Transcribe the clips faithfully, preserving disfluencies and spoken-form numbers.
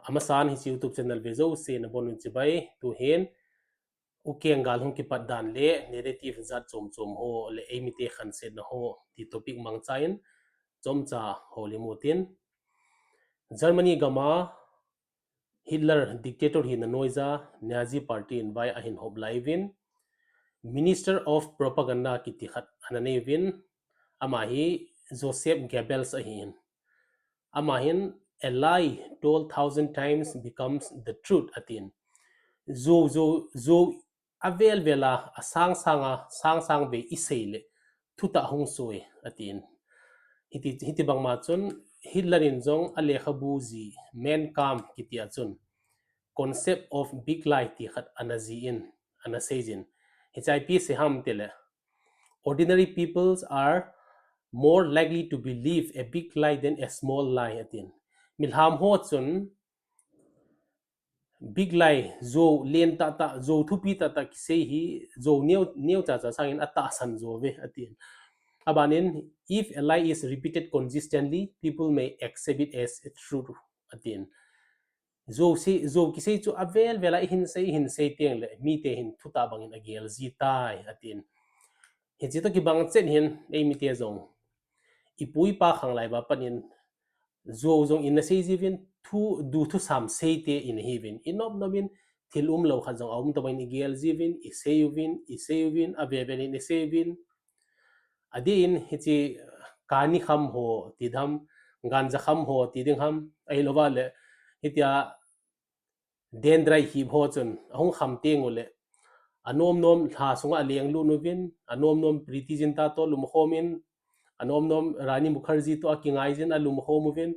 Amasan hiche YouTube channel ve jouse nabonun chibai, tuhin ukeng gal hung kipat dan le narrative jat chom chom ho le eimite khansetna ho ti topic mangchan chomcha houlim utin. Germany gama Hitler dictator hina noiya Nazi Party in vai ahin hop laiyuvin, Minister of Propaganda kiti khat ana neiyuvin, ama hi Joseph Goebbels ahin. Ama hin, "A lie told thousand times becomes the truth," atin. Jou, jou, jou avel vela, asang sanga, sang sang vei isei le thutah hung soi, atin. Hiti, hiti bangma chun Hitler in jong alekhabu ji Mein Kampf kiti a chun concept of big lie ti khat ana jih in, ana seijin. Hiche ipi sei ham tile, "Ordinary peoples are more likely to believe a big lie than a small lie," atin. Milham ho chun big lie, jou len tahtah, jou thupi tahtah kisei hi, jou neo, neocha cha sangin atahsan jo uve, atin. Abanin, "If a lie is repeated consistently, people may accept it as a truth," atin. Jou sei, jou kisei chu avel vela ihin sei, ihin sei teng le, mite hin thutah bangin agel ji tai, atin. Hiche toh kibang chet hin, eimite jong ipu ipa khanglai uva panin, jou jong ina sei jiuvin, thu, du thusam seite ina hiuvin, inop nopin, thil umlou khat jong aum tobangin igel jiuvin, isei uvin, isei uvin, ave velin isei uvin. Adeh in hiche kani kham ho ti ding ham, ganja kham ho ti ding ham, ahilouva le, hitia dendrite hip ho chun ahung kham teng ule, anom nom lha sunga aleng lut uvin, anom nom Preity Zinta toh alum khom in, anom nom Rani Mukherjee toh akingai jin alum khom uvin,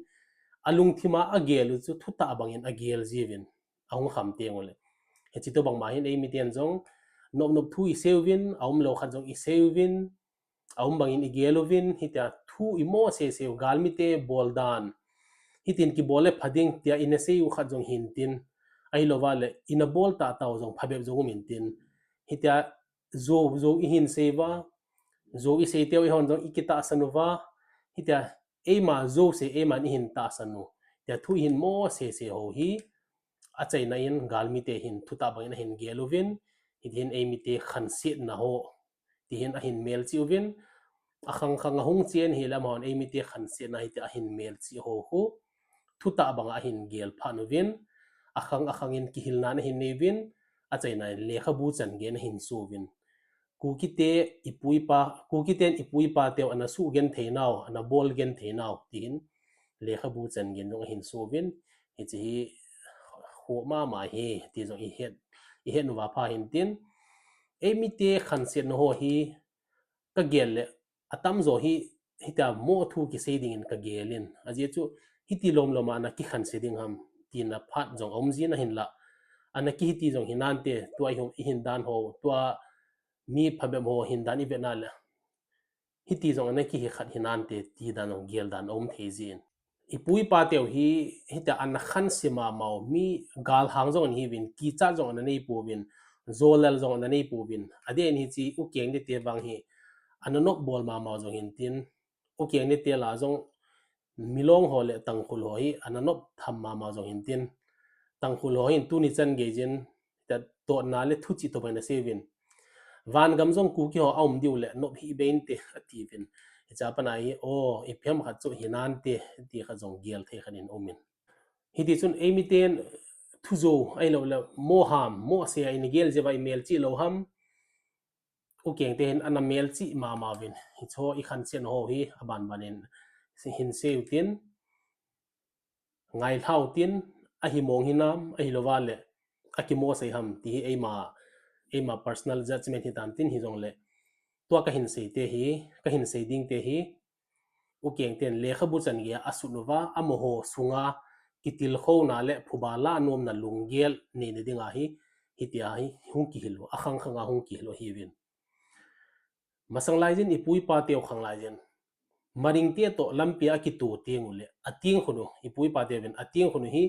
alungthima agel u chu thutah bangin agel jiuvin, ahung kham teng ule. Hiche toh bangma hin eimiten jong nop nop thu isei uvin, aumlou khat jong isei uvin, aum bangin igel uvin, hitia thu imo sese u, galmite bol dan, hitin kibol le pha ding tia ina sei u khat jong hintin, ahilouva le ina bol tahtah u jong phabep jong um intin, hitia jou, jou ihin sei uva, jou isei teu eihon jong ikitahsan uva, hitia eima jouse eiman ihin tahsan u, tia thu ihin mo sese ho hi, achaina in galmite hin thutah bangin ahin gel uvin, hiti hin eimite khansetna ho, ti hin ahin melchih uvin, akhang khang ahung chen hile amahon eimite khansetna hiti ahin melchih ho khu, thutah banga ahin gel phat uvin, akhang akhang in kihilna ahin nei uvin, achaina in lekhabu chan gen ahin so uvin. Kukite ipu ipa, Kukiten ipu ipa teu ana sugenthei nau, ana bolgenthei nau, ti hin lekhabu chan gen jong ahin so uvin, hiche hi khoh mama hi, ti jong ihet, ihet uva pha hintin, eimite khansetna ho hi kagel le, atamjo hi, hitia mo thu kisei dingin kagel in. Ajeh chu, hiti lom loma ana kikhanse ding ham, tina phat jong aum jin ahinla, ana kihiti jong hinante, tua ihung, ihin dan ho, tua mi phabep ho hin dan ivet na le, hiti jong ana kihi khat hinante, ti dan jong gel dan aum thei jin. Ipu ipa teu hi, hitia ana khanse mamau, mi galhang jong ana hiuvin, kichat jong ana neipouvin, jolel jong ana neipouvin. Adeh in hiche ukeng dite vang hi, ana nop bol mamau jong hintin, ukeng dite lah a jong Milong ho le Tangkhul ho hi, ana nop tham mamau jong hintin, Tangkhul ho hin tuni chan geijin, tia totna le thuchih tobang ana seiyuvin. Vangam jong Kuki ho aum diu le nop hih beinte, atiuvin. Hiche a pat a hi, o, ipi ham khat chu hinante, ti khat jong gel thei khat in aumin. Hiti chun eimiten thujou, ahilou le moham, mohsea ina gel jeh uva imelchih lou ham, ukengte hin ana melchih mama uvin. Hiche ikhansetna ho hi, aban ban in, hinsei utin, ngailhau tin, ahi mong hinam, ahilouva le, akimo sei ham, ti hi eima, eima personal judgment hitan tin hijongle, tua kahin seite hi, kahin sei dingte hi, ukengten lekhabu chan geiya asut uva, amaho sunga kitilkhouna le phuba lah nomna lunggel neina dinga hi, hitia hi hung kihil u, akhang khanga hung kihil u ahiuvin. Masang laijin ipu ipa teu khang laijin, maringte toh lampia akito tengule, atengkhun u, ipu ipa teuvin atengkhun u hi,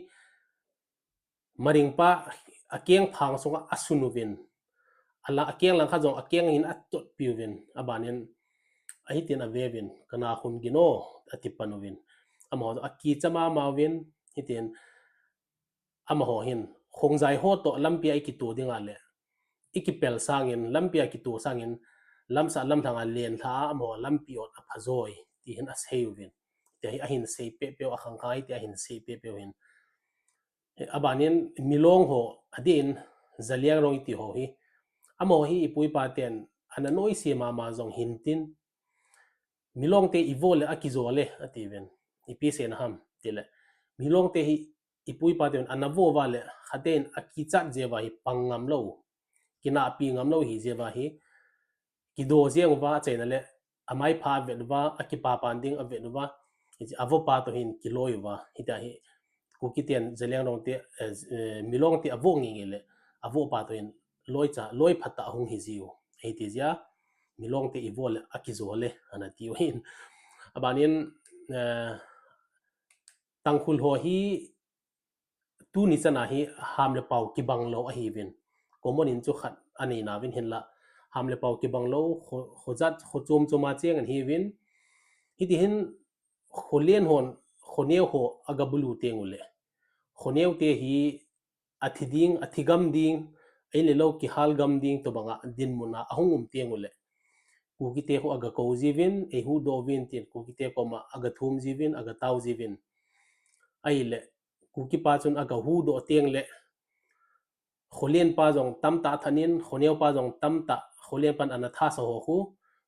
maringpa akengphang sunga asun uvin, ala akeng langkhat jong akeng in atotpiuvin, abanin, ahitin aveuvin, kanakhun gin o, atipan uvin. Amaho jong akicha mama uvin, hitin, amaho hin, khongjai ho toh lampi a i kitoh ding a le, i kipel sangin, lampi a kitoh sangin, lamsah lamlhang a lenlha a amaho lampi on a phajoi, ti hin a sei uvin. Ti hi a hin sei pehpeh u, a khangkhang hi ti a hin sei pehpeh u hin. Abanin Milong ho, adin Zeliangrong i ti ho hi, amaho hi i pu i pa ten, ana noise mama jong hin tin, Milong te i vo le a kijo le, a ti uvin. I pi se na ham, ti le. Milong te hi i pu i pa ten, ana vo va le, khaten a kichat jeh va hi pang ngam lo. Kinapi ngam lo hi jeh va hi. Kido jeng va, a chaina le, a mai pha a vet va, a kipa pan ding a vet va, a vo pa toh hin kiloi va, hiti a hi, Kuki ten Zeliangrong te, eh, eh, Milong te a vo nge nge le, a vo pa toh hin loi cha, loi phat a hung hi jiu. Hiti jeh a, Milong te i vo le, a kijo le, ana ti u hin. Abanin, eh, Tangkhul ho hi, tuni chan a hi ham le pau kibang lo ahi uvin. Common in chu khat anei na uvin hinla. Ham le pau kibang lo, kho, kho jat, kho chom chom a cheng an hi uvin. Hiti hin kho len hon, kho neo ho a ga bulu teng u le. Kho neo te hi a thi ding, a thi gam ding, ei le lo kihal gam ding tobang a dinmun a, a hung um teng u le. Kuki te khu a ga ko jiuvin, ei huhdoh uvin tin, Kuki te koma a ga thum jiuvin, a ga tao jiuvin. Ahile, Kuki pa chun a ga huhdoh teng le, kho len pa jong tamtah thanin, kho neo pa jong tamtah, kho len pan ana tha sa ho khu,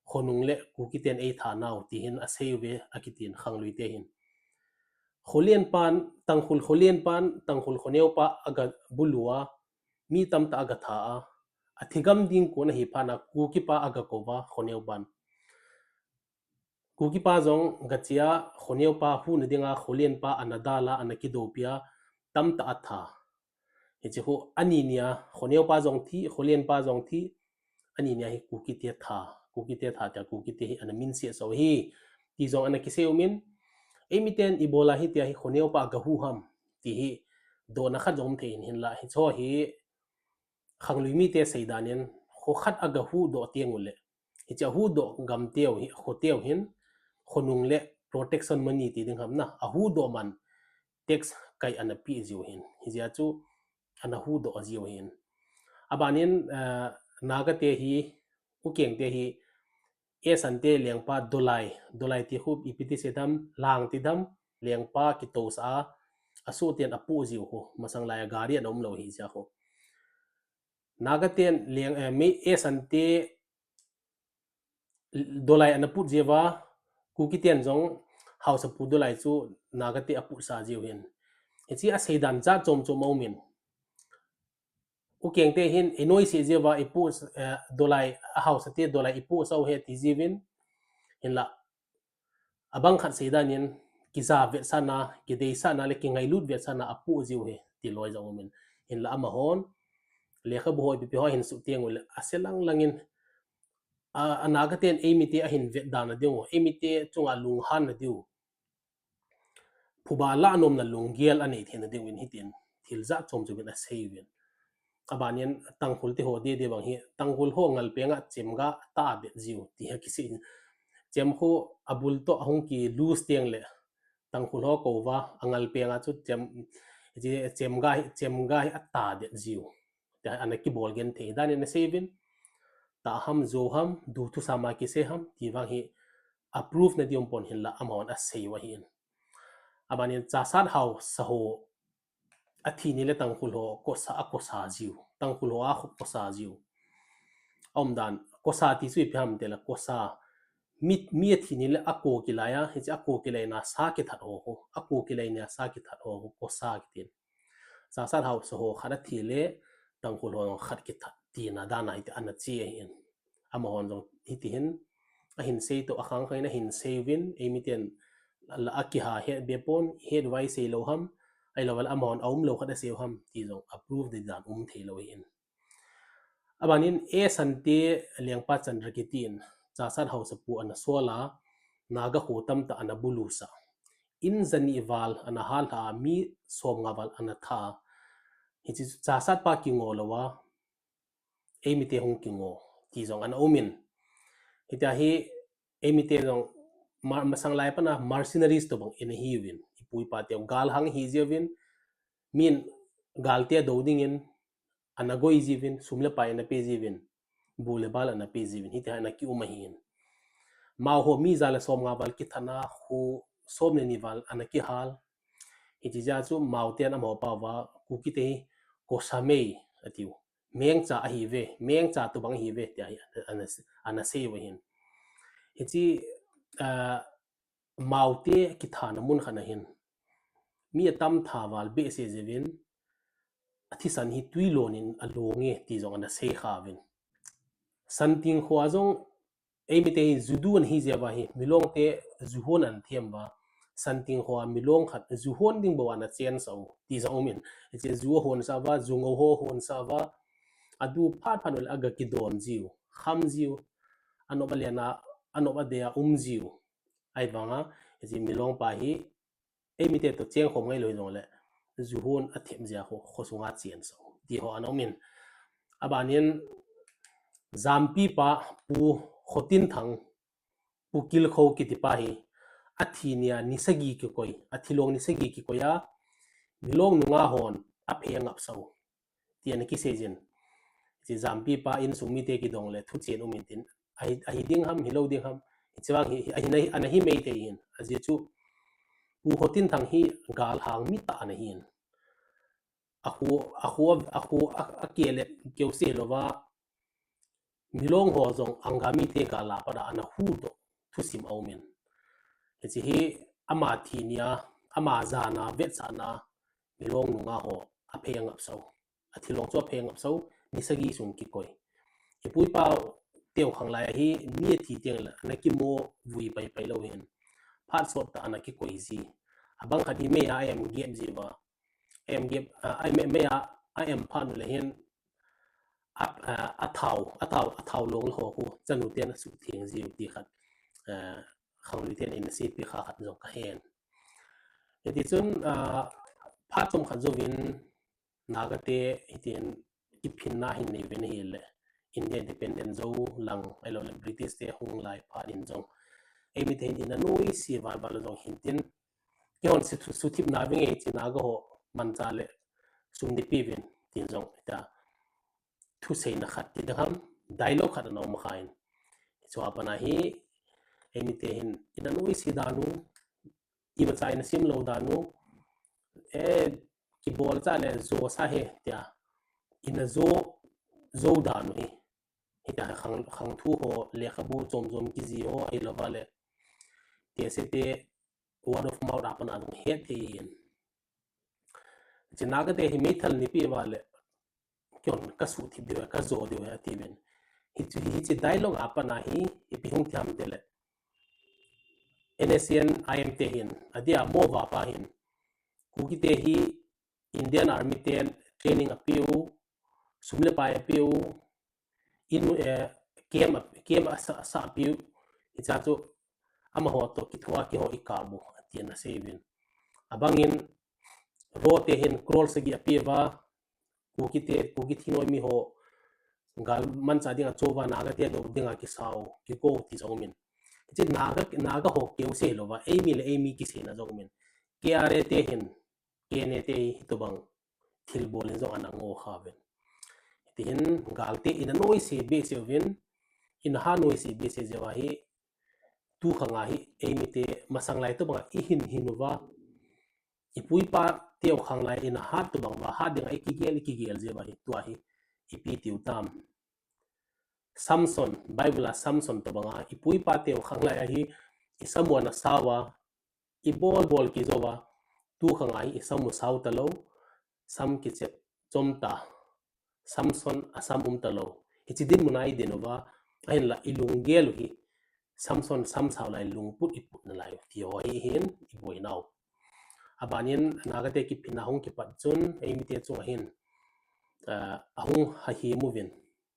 kho nung le Kuki ten ei tha nau, ti hin a sei uve a kitin khanglui te hin. Kho len pan, Tangkhul kho len pan, Tangkhul kho neo pa a ga bulu a, mi tamtah a ga tha a, a thi gam ding kon ahi phat na Kuki pa a ga ko va, kho neo pan. Kuki pa jong ga chia, kho neo pa huhna ding a, kho len pa ana dal a, ana kidopi a, tamtah a tha. Hichi khu, ani nia, kho neo pa jong thi, kho len pa jong thi, ani nia hi Kuki te tha, Kuki te tha tia, Kuki te hi ana min sia so hi, ti jong ana kisei umin, ei mi ten i bol a hi tia hi kho neo pa ga hu ham, ti hi, dohna khat jong um thei hin hinla, hicho hi, khanglui mi te sei dan in, kho khat a ga huhdoh teng u le. Hichi a huhdoh gam teu hi, kho teu hin, kho nung le protection money ti ding ham na, a huhdoh man tax kai ana pe jiu hin. Hijeh a chu ana huhdoh jiu hin. Abanin, eh, Naga te hi, Ukeng te hi, Esan te lengpa Dolai, Dolai ti khu ipi ti se dam, lang ti dam, lengpa kitosa a, a su ten a pu jiu khu, masang lai a gari ana um lo hi jeh khu. Naga ten leng, eh, mi Esan te Dolai ana put jeh va, Kuki ten jong Haosapu Dolai chu Naga te a put sa jiu hin. Hichi a sei dan jat chom chom a um in. Ukeng te hin, i noise jeh va i pu, eh, Dolai, a Haosa te Dolai i pu sa u he ti jiuvin. Hinla, a bang khat sei dan in, kija vetsahna, kideisahna le kingailut vetsahna a pu jiu he, ti loi jong um in. Hinla amahon, lekhabu ho ipi pi ho hin su teng u le, a se lang lang in, a, a Naga ten ei mi te a hin vet dan a diu, ei mi te chunga lunghan na diu. Phuba la nomna lunggel a nei theina ding u in hitin thil jat chom chom in a sei uvin. Abanin Tangkhul te ho dede bang hi, Tangkhul ho ngalpeng a chemga a ta bet jiu ti a kisei. Chem khu a bul toh a hung ki loose teng le Tangkhul ho ko va a ngalpeng a chu chem, chemga hi, chemga hi a ta bet jiu. Tia ana kibol gen thei dan in a sei uvin. Ta ham, jo ham, du thu sama kisei ham, ti vang hi a proof na diu pon hinla amahon a sei u ahin. Abanin Chasat Haosa ho a thi ni le Tangkhul ho kosa, a kosa jiu. Tangkhul ho a kosa jiu. A um dan, kosa ti chu ipi ham ti le kosa. Mi, mi a thi ni le a ko kilai a, hichi a ko kilai na sa kithat ho ho. A ko kilai ni a sa kithat ho ho, kosa kitin. Chasat Haosa ho khat a thi le, Tangkhul ho khat kithat tina dan a hiti ana chi ahin. Amahon jong hiti hin, a hin sei toh a khang khang in a hin sei uvin, ei mi ten la a kiha het be pon, het vai sei lo ham, ahilou le amahon a um lo khat a sei u ham, ti jong a proof di dan um thei lo hin. Abanin Esan te lengpa Chandrakiti in, Chasat Haosapu ana sol a, Naga kho tamtah ana bulu sa. In jani val ana hal a mi som nga val ana tha. Hichi chu Chasat pa kingo lo a, ei mi te hung kingo. Ti jong ana um in. Hitia hi ei mi te jong ma, masang lai pan a mercenaries tobang in hi uvin. I pu i pa te gal hang hi jiu vin. Min galte dou dingin, ana goi jiuvin, sum le pai ana pe jiuvin, bu le bal ana pe jiuvin, hiti ana kium ahin. Mao ho mi ja le som nga val kithana, kho som le ni val ana kihal. Hiti jeh chun Mao ten amaho pao va, Kuki te hi, kosamei, atiu. Mengcha ahi ve, mengcha tobang ahi ve, tia hi, ana, ana sei u ahin. Hiti, uh, Mao te kithana mun khat ahin. Mi atam tha val behseh jiuvin, athisan hi tui lon in along e, ti jong ana sei kha uvin. Santing kho a jong, eimi te hi ju du ana hi jeh uva hi, Milong te ju hon ana them uva. Santing kho a Milong khat, ju hon ding bou ana chen sah u, ti jong umin. Hiche ju ahon sah uva, ju ngou ho ahon sah uva. Adu phat phat u le aga kidom jiu, kham jiu. Anop alen a, anop adei a um jiu. Ahivanga, hiche Milong pa hi, eimi te toh cheng khom ngai lou jong le, ju hon athem jeh a kho, kho sunga chen sah u. Ti ho ana umin. Abanin, Jampi pa Pu Khotinthang, Pu Kilkho kiti pa hi, athi nia ni sagi kikoi, athi long ni sagi kikoi a, Milong nunga hon aphei angap sah u, ti ana kisei jin. Hiche Jampi pa insung mite kidong le thuchen umin tin, ahi, ahi ding ham, hilou ding ham, hiche vang hi, hi, ahi, ana hi mei thei hin, ajeh chu, Pu Khotinthang hi galhang mi tah ana hin. Akhu, akhu, akhu, a, akeh le keu sei louva, Milong ho jong Angami te gal a pat a ana huhdoh thusim aumin. Hiche hi ama thi nia, ama jana, vetsahna, Milong nunga ho aphei angap sah u. Athi long chu aphei angap sah u, ni sagi sung kikoi. Ipu ipa teu khanglai a hi, mi athi teng le ana kimo vui pai pai lou hin. Phat sot tah ana kikoi ji. Abang khat hi mei a aem gep ji uva. Aem gep, a, a mei, mei a, aem phat u le hin, a, a, athao, athao, athao long le ho khu, chanu ten asuhtheng jiu ti khat, a, khanglui ten ana seipi kha khat jong kahen. Hiti chun, a, phat chomkhat jouvin, Naga te hitin kiphinna hin nei uvin ahile, India independent jou lang, ahilou le British te hung lai phat in jong, eimi te hin ina noise val val jong hin tin, keihon su, suthip na vinge hiche Naga ho mancha le sum nei peuvin, tin jong, tia, thuseina khat ti ding ham, dialogue khat ana um kha in. Hiche a pat a hi, eimi te hin, ina noise dan u, imacha ina sem lou dan u, e, kibol cha le jo sa he, tia, ina jo, jo dan u hi. Hitia khang, khangthu ho, lekhabu chom chom kiji ho, ahilou va le, tia se te, word of mouth a pat a jong het thei hin. Hiche Naga te hi meithal nei peh uva le, keihon kasuhthip diu, kajo diu atiuvin. Hiche, hiche dialogue a pat a hi, ipi hung ti ham tile, N S C N I M te hin, adia mo va pa hin, Kuki te hi Indian Army ten training apeu, sum le pai apeu, in, eh, camp a, camp asa, asa apeu, hiche chu amaho toh kithoa keiho ikap u, atin asei uvin. Abangin, Ro te hin crore sagi apeuva, Kuki te, Kuki thingnoi mi ho, galmanchah dinga chouva Naga te dou dinga kisao, kikou ti jong umin. Hiche Naga, Naga ho keu sei louva, eimi le eimi kiseina jong umin. K R A te hin, K N A te hi tobang thilbol in jong ana ngo kha uvin. Hiti hin galte ina noise behseh uvin, ina ha noise behseh jeh uva hi, tu khanga hi, eimi te masang lai tobanga ihin hin uva, ipu ipa teu khanglai ina hat tobang uva, hat dinga ikigel, ikigel jeh uva hi, tua hi, ipi tiu tam. Samson, Bible a Samson tobanga, ipu ipa teu khanglai a hi, isamu ana sao uva, ibol bol kiji uva, tu khanga hi isamu sao talou, sam kichep chom ta, Samson asam um talou. Hiche dinmun a idin uva, ahinla ilunggel u hi, Samson sam sao lai lungput iput nalai u, ti ho hi hin, iboinau. Abanin, Naga te kiphinna hung kipat chun, eimi te chunga hin, ah, ahung hahem uvin.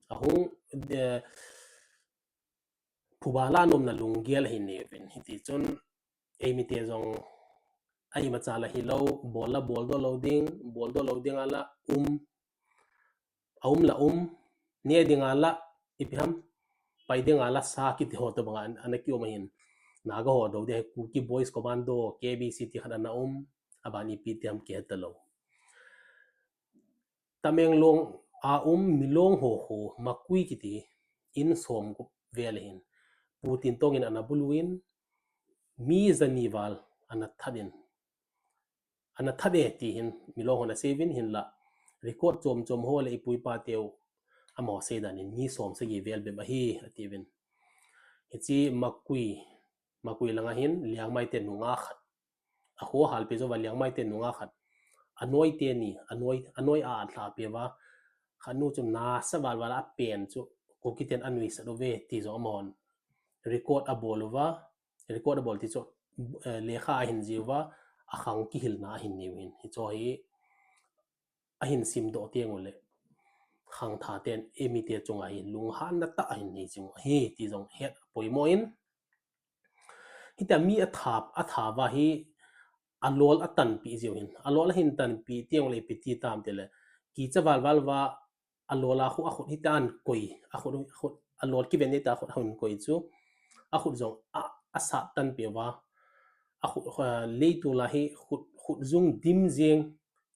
Ahung, eh, phuba la nomna lunggel ahin nei uvin. Hiti chun, eimi te jong, a imacha la hilou, bol la boldoh lou ding, boldoh lou dinga la um, aum la um, ne dinga la, ipi ham, pai dinga la sa kiti ho tobanga ana, ana kium ahin. Naga ho dou dia hi Kuki Boys Commando, K B C ti khat ana um, aban ipi ti ham kihe talou. Tamenglong a um Milong ho khu Makui kiti in som gup vel ahin. Pu Tintong in ana bulu in mi jani val ana that in, ana that e ti hin Milong hon asei uvin, hinlah record chom chom ho le ipu ipa teu amaho seidan in mi som sagi vel bep ahi ati uvin. Hiche Makui, Makui langa hin Liangmai te nunga khat, akho halpe jouva Liangmai te nunga khat, anoi teni, anoi, anoi a atha peuva, khat nu chu nasa val val a apen chu Kuki ten anuisat uve ti jong amahon record abol uva, record abol ti chu, eh, lekha ahin jih uva, akhang kihilna ahin nei u hin. Hicho hi ahin simdoh teng uleh khangthah ten eimite chunga hi lunghanna tah ahin nei jing u ahi ti jong het poimo in, hitia mi atha, atha uva hi alol atanpeh jiu hin. Alol ahin tanpeh teng uleh ipi ti tam tile, kicha val val uva alol a khu akhut hitia ahin koi, akhut, akhut, alol kiven ding tia akhut ahin koi chu, akhut jong a, asat tanpeh uva, akhut, eh, leitol a hi khut, khut jung dim jeng,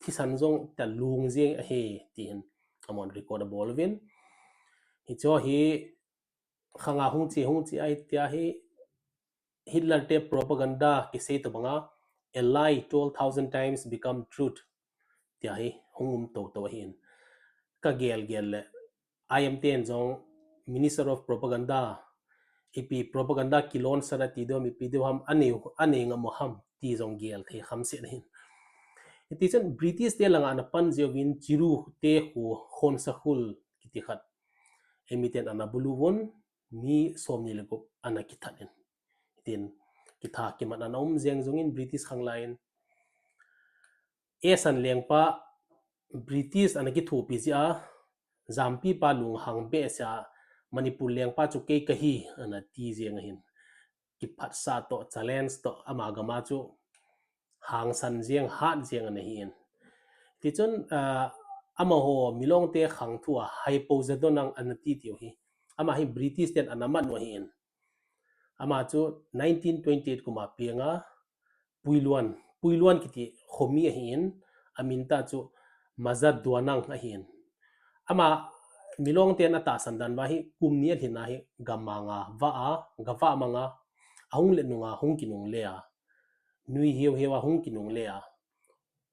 thisan jong tia lung jeng ahi ti hin amahon record abol uvin. Hicho hi khanga hung che, hung che ahi tia hi Hitler te propaganda kisei tobanga, a lie told thousand times become truth tia hi hung um toto ahin. Kagel gel le I M ten jong Minister of Propaganda, ipi propaganda kilonsat ati diu ham, ipi diu ham, anei, anei ngam u ham ti jong gel thei khamset ahin. Hitichun British te langa ana pan jiuvin Chiru te khu Khonsakhul kiti khat eimiten ana bulu uvin, mi somni le gup ana kithat in. Hitin kitha kimat ana um jeng jong in British khanglai in, Esan lengpa British ana kithopi jeh a, Jampipa lunghang behseh a, Manipur lengpa chu kei kahi ana ti jeng ahin. Kiphatsah toh, challenge toh, ama gam a chu hangsan jeng, hat jeng ana hi in. Tichun, ah, amaho Milong te khang thu a Haipo Jadonang ana ti tiu hi, ama hi British ten ana man u ahi in. Ama chu nineteen twenty-eight kum a peng a, Puiluan, Puiluan kiti khomi ahi in, amin tah chu Maza Duanang ahi in. Ama Milong ten atahsan dan uva hi kum ni alhin a hi gamang a, vah a, gavah mang a, ahung le nung a, hung kinungle a, nui hiu hiu a hung kinungle a,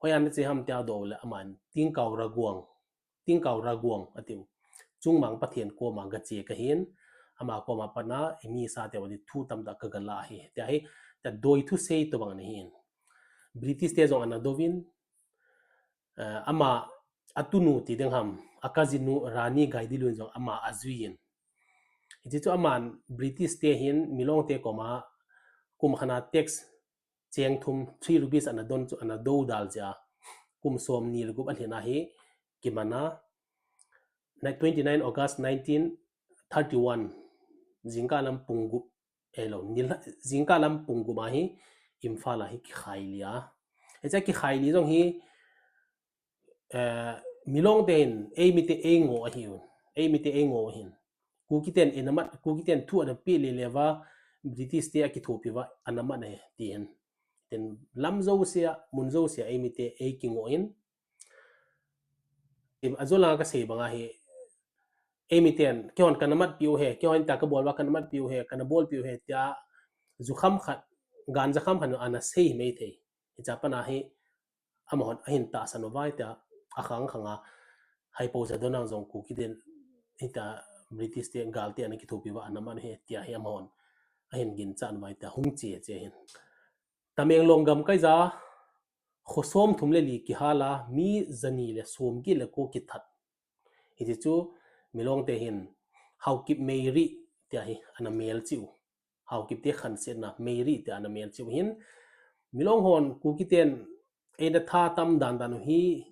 hoiya nache ham tia adoh le aman Tingkau Raguang, Tingkau Raguang atiu. Chungmang Pathen koma gache kahin, ama koma pat a eimi sa teu a ding thu tamtah kagalah ahi. Tia hi, tia doi thusei tobang ana hi in. British te jong ana douvin, eh, ama atunu ti ding ham, a cousin nu Rani Gaidinliu in jong ama ajui in. Hiche chu aman British te hin Milong te koma kum khat a tax cheng thum, three rupees ana don chu ana dodal jeh a, kum somni le gup alhin a hi kiman a, twenty-nine August nineteen thirty-one, jingkah lam pung gup, eh, lo, nil, jingkah lam pung gup a hi Imphal a hi kikhai li a. Hiche kikhai li jong hi, eh, Milong te hin eimi te eingoh ahi un, eimi te eingoh ahin. Kuki ten eina mat, Kuki ten thu ana peh le le uva, British te akithopi uva ana mat ahi ti hin. Tin lam jouse a, mun jouse a eimi te eikingoh in, ajol langa kasei bang a hi, eimi ten, keihon kana matpi u ahi, keihon tia kabol uva kana matpi u ahi, kana bolpi u ahi, tia jukham khat, gan jakham khat ana sei mai thei. Hiche a pat a hi, amahon ahin tahsan uva tia, akhang khang a, Haipo Jadonang jong Kuki ten, hitia British te, gal te ana kithopi uva ana man u ahi, tia hi amahon ahin ginchat uva tia hung che che hin. Tamenglong gamkai ja, kho somthum le li kihal a, mi jani le somget le ko kithat. Hiche chu Milong te hin Haokip Meirih tia hi ana melchih u. Haokip te khansetna Meirih tia ana melchih u hin. Milong hon Kuki ten eina tha tam dan dan u hi,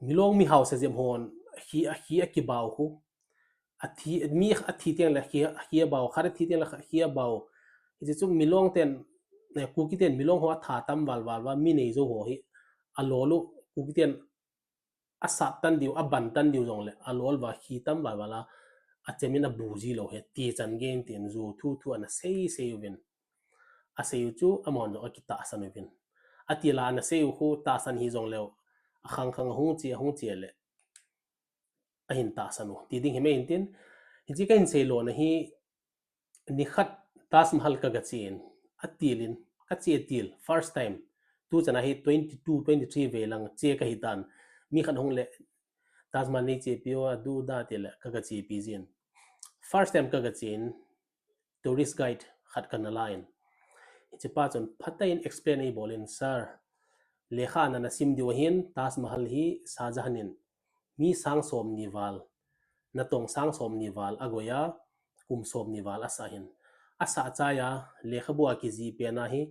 Milong mi hausa jep hon khi, khi akibau khu. Athi, mi athi teng le khi, khi abau, khat athi teng le khi abau. Hiche chu Milong ten, eh, Kuki ten Milong ho atha tam val val uva, mi nei jou ho hi alol u, Kuki ten asat tan diu, aban tan diu jongle alol uva khi tam val val a, achem in abu ji lou ahi, ti chan gei in tin ju thu thu ana sei sei uvin. Asei u chu amahon jong akitahsan uvin. Atil a ana sei u khu tahsan hi jongleu, akhang khang ahung che, ahung che le ahin tahsan u ti ding hi mai hin tin, hiche kahin seilona hi, nikhat Taj Mahal kaga chen, atilin, kache til, first time. Tuchan a hi twenty two, twenty three vei lang che kahitan. Mi khat hung le, Taj Mahal neichepi o, adu da ti le, kaga chepi jin. First time kaga chen, tourist guide khat kana la in. Hichepa chun phatah in explain eibolin, Sir, lekha nana sim diu ahin, Taj Mahal hi Shah Jahan in mi sang somni val, natong sang somni val agoiya, kum somni val asah ahin. Asah chaiya, lekhabu a kijih pena hi,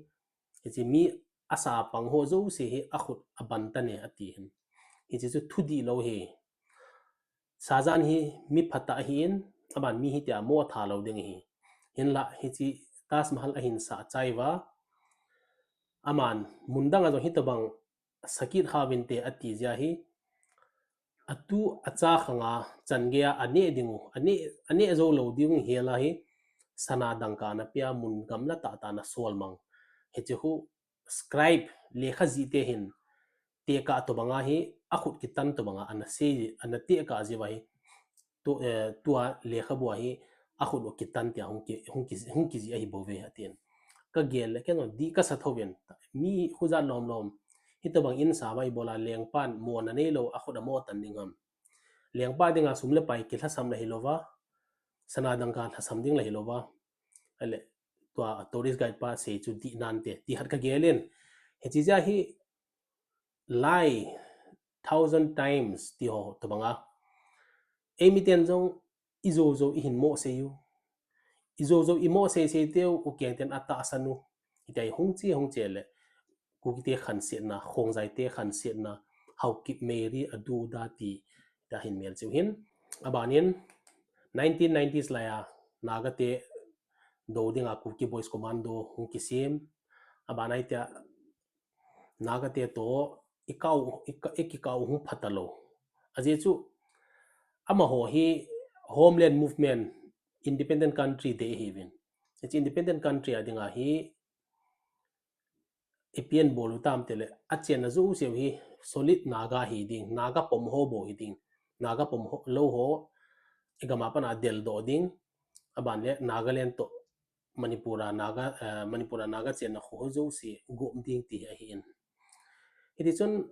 hiche mi asah a pang ho jouse hi akhut aban tan e ati hin. Hiche chu thudihlou hi. Shah Jahan hi mi phatah ahin, aman mi hitia mo thalou ding ahi. Hinlah hiche Taj Mahal ahin sah chai uva, aman mun dang a jong hitobang sakit khavinte ati jeh a hi, atu acha khanga changeiya aneh ding u, aneh, aneh joulou ding u hel a hi, sana dangka ana pea, mun gamla tahtah ana sol mang. Hiche khu scribe, lekha jihte hin tekah tobanga hi, akhut kitan tobanga ana sei, ana tekah jeh uva hi, tu, eh, tua lekhabu a hi akhut u kitan tia hung ki, hung ki, hung kijih ahibouve atin. Kagel le ken jong dih kasa thouvin, mi khujat lom lom, hitobang in sa uva ibola lengpan mona neilou akhut amo tan ding ham? Lengpa dinga sum le pai kilhasam la hilouva, sana dangka lhasam ding la hilouva, ale tua tourist guide pa sei chu dih nante ti khat kagelin. Hiche jeh a hi lai thousand times ti ho tobanga, eimiten jong ijou jou ihin mo sei u, ijou jou imo sei sei teu, ukeng ten atahsan u, hitia hi hung che, hung che le, Kukite khansetna, Khongjaite khansetna, Haokip Meiri adu da ti, tia hin melchih u hin. Abanin, nineteen nineties laiya, Nagate dou dinga Kuki Boys Commando hung kisem. Abana hitia, Nagate toh, ikau, ika, ikikau hung phatalou. Ajeh chu, amaho hi homeland movement, independent country dei ahiuvin. Hiche independent country a dinga hi, ipi abol u tam tile, achenna jouseu hi solid Naga hi ding, Naga pom ho bou hi ding, Naga pom ho, lou ho, igam a pat a deldoh ding, aban le Nagaland toh Manipur a Naga, eh, Manipur a Naga chenna kho ho jouse gom ding ti ahin. Hitichun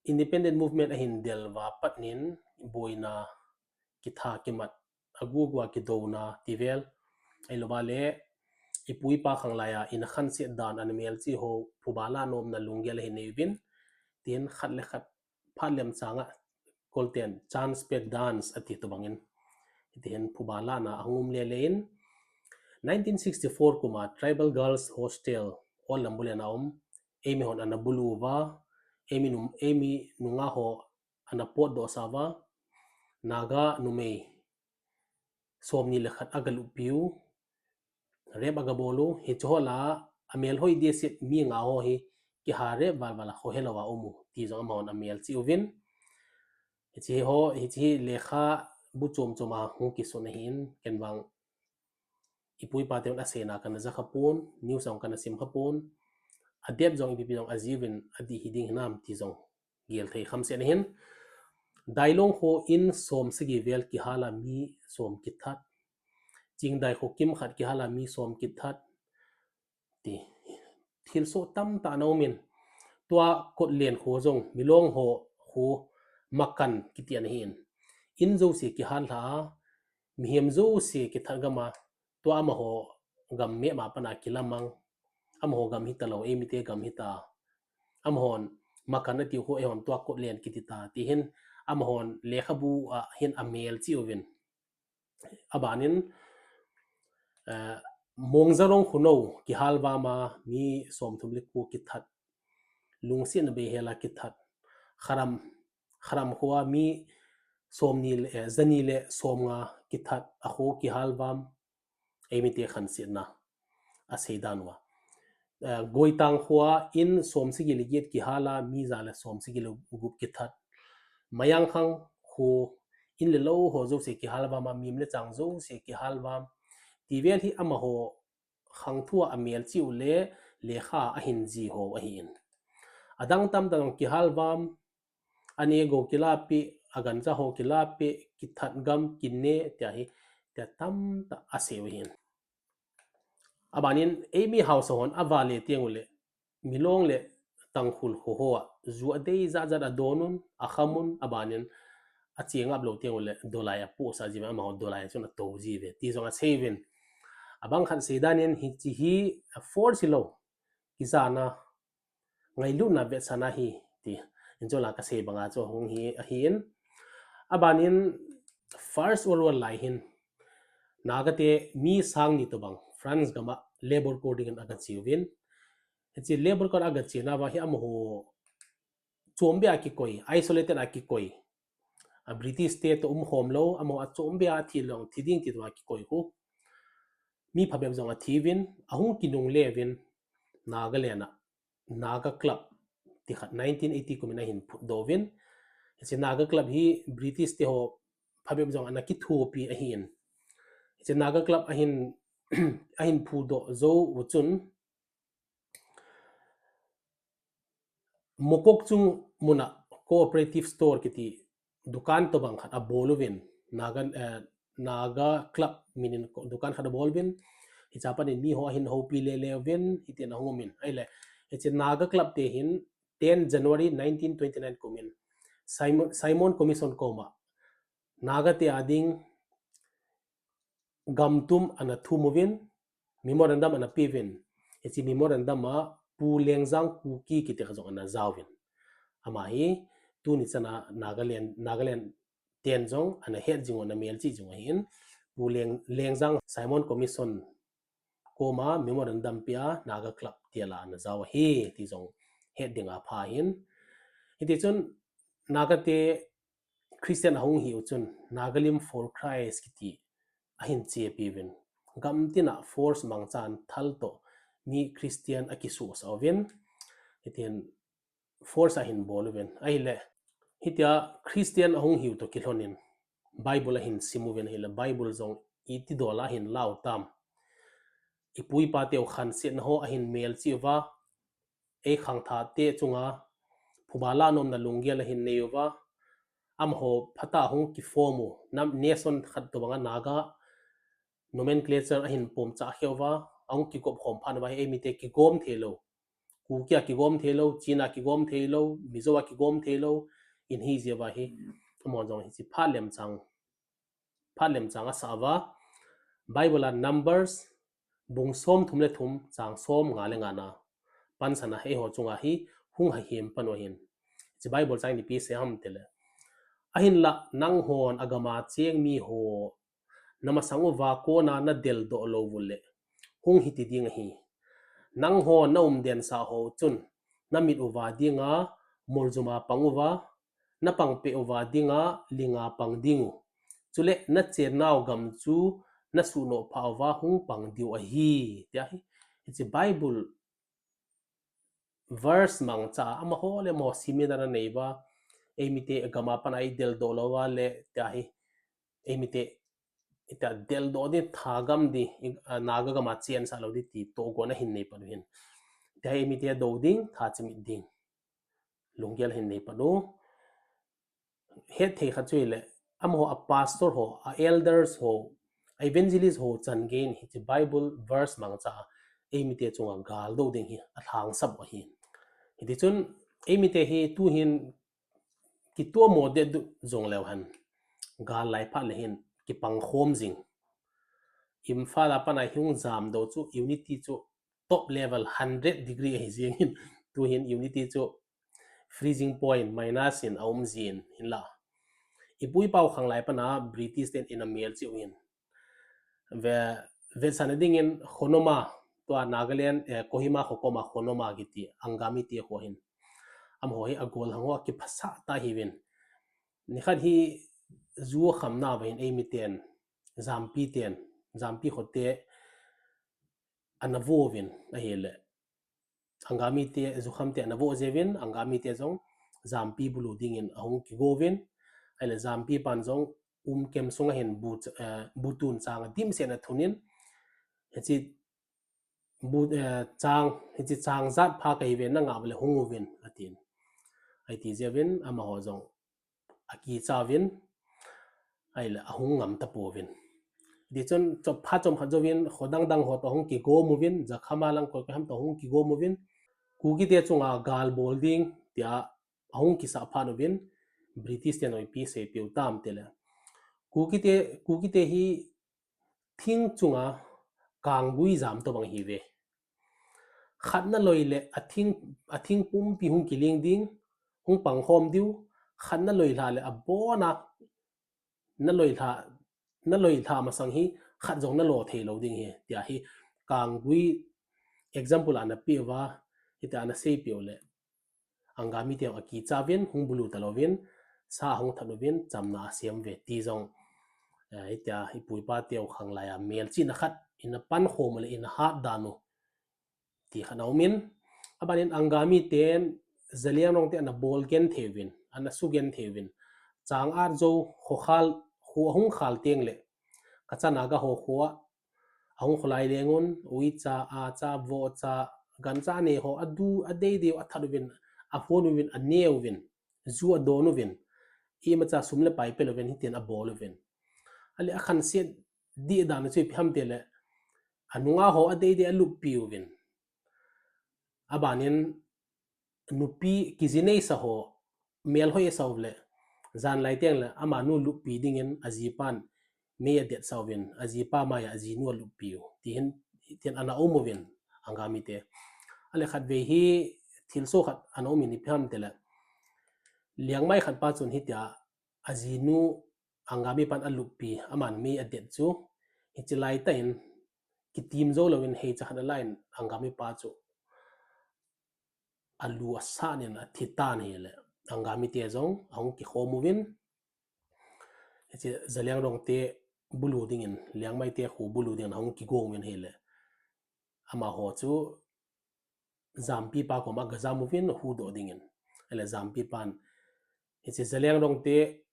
independent movement ahin del uva patnin boina kitha kimat, agugu a kidouna tivel, ahilouva le ipu ipa khanglai a ina khanset dan, ana melchih ho phuba la nomna lunggel ahin nei uvin, tin khat le khat phat lemchang a Kolten chance pet dance ati tobangin, hitihin phuba lana ahung um lele in, nineteen sixty-four kum a Tribal Girls Hostel Old Lambulane a um, eimi hon ana bulu uva, eimi nung, eimi nungah ho ana potdoh sah uva, Naga numei somni le khat aga luppiu, rape aga bolu, hiche ho lah a amelhoi dehset mi nga ho hi kiha rape val val a khohelouva umu ti jong amahon amelchih uvin. Hiche ho, hiche hi lekhabu chom chom a hung kisun ahin, ken vang ipu ipa ten aseina kana ja khapon, news jong kana sim khapon, adep jong ipi ipi jong ajiuvin adih hiding hinam ti jong gel thei khamset ahin. Dailong kho in som sagi vel kihal a mi som kithat. Chingdai kho kimkhat kihal a mi som kithat. Ti thilsoh tamtah ana umin. Tua Kotlen kho jong Milong ho kho Makan kiti ana hin. In jouse kihal lha a, mihem jouse kithat gam a, tua amaho gam mema pat a kilamang. Amaho gam hitalou, eimite gam hita. Amahon Makan atiu kho, eihon tua Kotlen kiti ta, tihin amahon lekhabu a hin amelchih uvin. Abanin, eh, Mongjarong khunou kihalvam a mi somthum le ko kithat. Lungsetna beihel a kithat. Kharam, Kharam kho a mi somni le, eh, jani le somnga kithat, akho kihalvam, eimite khansetna asei dan uva. Eh, Goitang kho a in somsagi le get kihal a mi ja le somsagi le gup kithat. Mayangkhang kho in le lou ho jouse kihalvam a, mim le chang jouse kihalvam. Tivel hi amaho khangthua amelchih u le lekha ahin ji ho ahin. Adang tamtah jong kihalvam, Ane go kilapi, agancha ho kilapi, kithat gam, kine, tia hi, tia tamtah asei u ahin. Abanin, eimi haosa hon avale teng uleh, Milong le Tangkhul kho hoa, ju adei jat jat adon un, akham un, abanin, acheng aplou teng uleh, dolai apohsah jiuvin, amaho dolai chun atou jiuve, ti jong asei uvin. Abang khat seidan in, hiche hi, a force hilou, kijana, ngailutna vetsahna ahi, ti. Injola kasei banga chu hung hi, ahin. Abanin First World War lai hin, Naga te mi sang ni tobang, France gam a Labour Corps dingin aga che uvin. Hiche Labour Corps aga chena uva hi amaho chombe a kikoi, isolated a kikoi. A British te toh umkhom lou, amaho achombe a thi lou, thi ding ti toh a kikoi khu. Mi phabep jong athi uvin, ahung kinungle uvin, Nagaland a, Naga Club, ti khat nineteen eighty kumin ahin phutdoh uvin. Hiche Naga Club hi British te ho phabep jong ana kithopi ahin. Hiche Naga Club ahin, ahin phutdoh jou u chun, Mokokchung mun a cooperative store kiti dukan tobang khat abol uvin, Naga, eh, Naga Club minin ko-, dukan khat abol uvin, hiche a panin miho ahin houpi lele uvin, hitin ahung umin. Ahile, hiche Naga Club te hin ten January nineteen twenty-nine kumin Simon, Simon Commission koma Naga te a ding gamtum ana thum uvin, memorandum ana pe uvin. Hiche memorandum a Pu Lengjang Kuki kiti khat jong ana jaovin. Ama hi tuni chana Nagaland, Nagaland ten jong ana het jing u, ana melchih jing u ahin. Pu Leng, Lengjang Simon Commission koma memorandum pea Naga Club tia la ana jao ahi, ti jong het ding apha ahin. Hiti chun Naga te Christian ahung hiu chun, Nagalim for Christ kiti ahin chepi uvin. Gamtin a force mangchan thal toh mi Christian akisuhsah uvin. Hitin force ahin bol uvin. Ahile, hitia Christian ahung hiu toh kilhonin, Bible ahin sim uvin ahile, Bible jong iti dola ahin lau tam. Ipu ipa teu khansetna ho ahin melchih uva, ei khangthah te chunga, phuba la nomna lunggel ahin nei uva, amaho phatah hung kiform u, nam nation khat tobanga Naga nomenclature ahin pomcha kheuva, ahung kigop khom phat uva hi eimite kigom theilou. Kuki a kigom theilou, Chin a kigom theilou, Mizo a kigom theilou, in hi jeh uva hi, amahon jong hiche phat lemchang, phat lemchang asah uva, Bible a Numbers, bung somthum le thum, chang somnga le nga na, pansan a eiho chunga hi, hung hahem pan u ahin. Hiche Bible chang ipi asei ham tile, ahinlah, nanghon agama cheng miho, namasang uva kona nadeldoh lou uleh, hung hiti ding ahi. Nanghon naumdensah ho chun, namit uva dinga, moljuma pang uva, napangpeh uva dinga, linga pang ding u. Chule nachennau gam chu, nasuhnoh phah uva hung pang diu ahi, tia hi. Hiche Bible verse mangcha, amaho le amaho seminar anei uva, eimite gama pana ideldoh lou uva le, tia hi, eimite, ita deldoh ding, thagam ding, Naga gama chensah lou ding ti tohgon ahin nei pan u hin. Tia hi eimite dou ding, tha chimit ding lunggel ahin nei pan u. Hetthei khat chu hile, amaho a pastor ho, a elders ho, a evangelist ho changeiyin hiche Bible verse mangcha a eimite chunga galdo ding hi alhangsap u ahi. Hitichun eimite hi tuhin kitomo deh du jongleu hen, gal lai phat le hin kipangkhom jing. Imphal a pana hung jamdoh chu unity chu top level hundred degree ahi jengin, tuhin unity chu freezing point, minus in aum jin hinla. Ipu ipau khanglai pana British ten ina melchih u hin. Ve, vetsahna dingin Khonoma, tua Nagaland, eh, Kohima kho koma Khonoma kiti, Angami te kho hin. Amaho hi agol hang ho akiphasah tah hiuvin. Nikhat hi ju akhamna uva hin eimiten, Jampi ten, Jampi khote, ana vo uvin, ahile. Angami te, jukham te ana vo jeh uvin, Angami te jong Jampi bulu dingin ahung kigo uvin, ahile Jampi pan jong Umkem sunga hin bu, eh, bu tun chang adimset in athunin, hiche bu, eh, chang, hiche chang jat pha kahiuve, nangah uvale hung uvin, atin. Ahi ti jeh uvin amaho jong akicha uvin, ahile ahung ngam tapouvin. Tichun chop pha chom khat jouvin kho dang dang ho toh ahung kigom uvin, Jakhama lang koi koi ham toh ahung kigom uvin. Kukite chunga gal bol ding tia ahung kisah phat uvin, British ten ipi seipeh u tam tile, Kukite, Kukite hi thing chunga kanggui jam tobang ahiuve. Khat naloi le athing, athing pumpi hung kiling ding, hung pangkhom diu, khat naloi lha le abona naloi lha, naloi lha masang hi khat jong nalo thei lou ding ahi, tia hi kanggui example ana peh uva, hitia ana seipeh u le, Angami te akicha uvin, hung bulu talouvin, sa ahung that uvin, chamna asem uve ti jong, eh, hitia ipu ipa teu khanglai a melchihna khat ina pankhom u le ina hat dan u ti khat aumin, abanin Angami ten Zeliangrong te ana bol genthei uvin, ana sugenthei uvin, Changat Zou khokhal, kho ahung khal teng le, Kacha Naga ho kho a ahung kholai lengun, uicha, acha, vohcha, gancha neiho adu adeidei u athat uvin, ahon uvin, ane uvin, ju adon uvin, imacha sum le pai pelouvin hitin abol uvin. Ahile akhanset dih dan chu ipi ham tile, anunga ho adeidei aluppi uvin. Abanin nupi kijineisa ho melhoi asau le, janlai teng le amanu luppi dingin ajipan mei adetsa uvin, ajipa maiya ajinu aluppiu tihin, tin ana um uvin, Angami te. Ahile khatvei hi thilsoh khat ana umin, ipi ham tile, Liangmai khat pa chun hitia ajinu Angami pan aluppi, aman mei adet chu, hiche laitah in kitim jou louvin heicha khat alan Angami pa chu alu asanin athitan ahile, Angami te jong ahung kikhom uvin, hiche Zeliangrong te bulu dingin, Liangmai te kho bulu dingin ahung kigong uvin ahile, amaho chu Jampipa koma gajam uvin ahuhdoh dingin. Ahile Jampipan, hiche Zeliangrong te,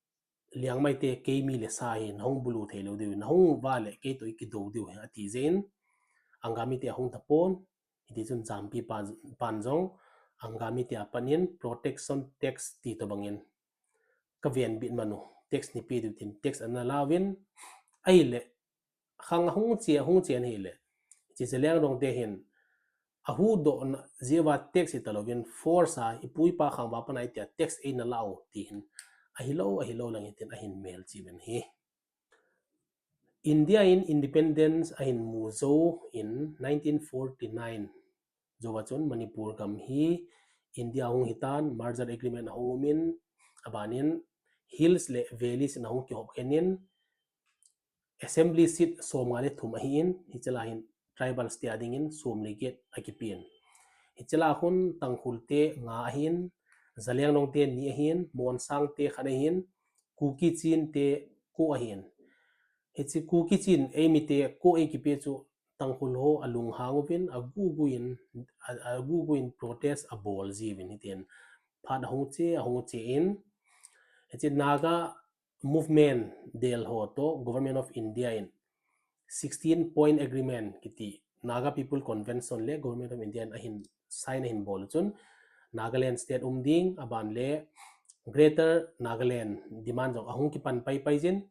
Liangmai te, keimi le sa hi nahung bulu theilou diu, nahung uva le keitoh ikidou diu ahi, ati jeh in, Angami te ahung tapon, hitichun Jampipan, pan jong, Angami te apanin protection tax ti tobangin, kavenbit manu, tax neipe diu tin, tax ana lauvin, ahile, khang ahung che, ahung che ahile, hiche Zeliangrong te hin, ahuhdohna jeh uva tax italouvin, force a, ipu ipa khang uva pat a itia tax eina lau, tihin, ahilou, ahilou lang hitin ahin melchih uvin ahi. India in independence ahin mu jou in nineteen forty-nine jouva chun Manipur gam hi India hung hitan, merger agreement ahung umin, abanin hills le valleys in ahung kihop khen in, assembly seat somnga le thum ahin, hiche la hin tribals te adingin som le get akipen. Hiche la khun Tangkhul te nga ahin, Zeliangrong te ni ahin, Monsang te khat ahin, Kuki Chin te ko ahin. Hiche Kuki Chin eimi te ko eikipeh chu Tangkhul ho alunghang uvin, aguguin, a, aguguin protest abol jiuvin hitin. Phat ahung che, ahung che in, hiche Naga movement del ho toh Government of India in sixteen point agreement kiti Naga People Convention le Government of India in ahin sign ahin bol chun Nagaland state um ding, aban le Greater Nagaland demand jong ahung kipan paipai jin,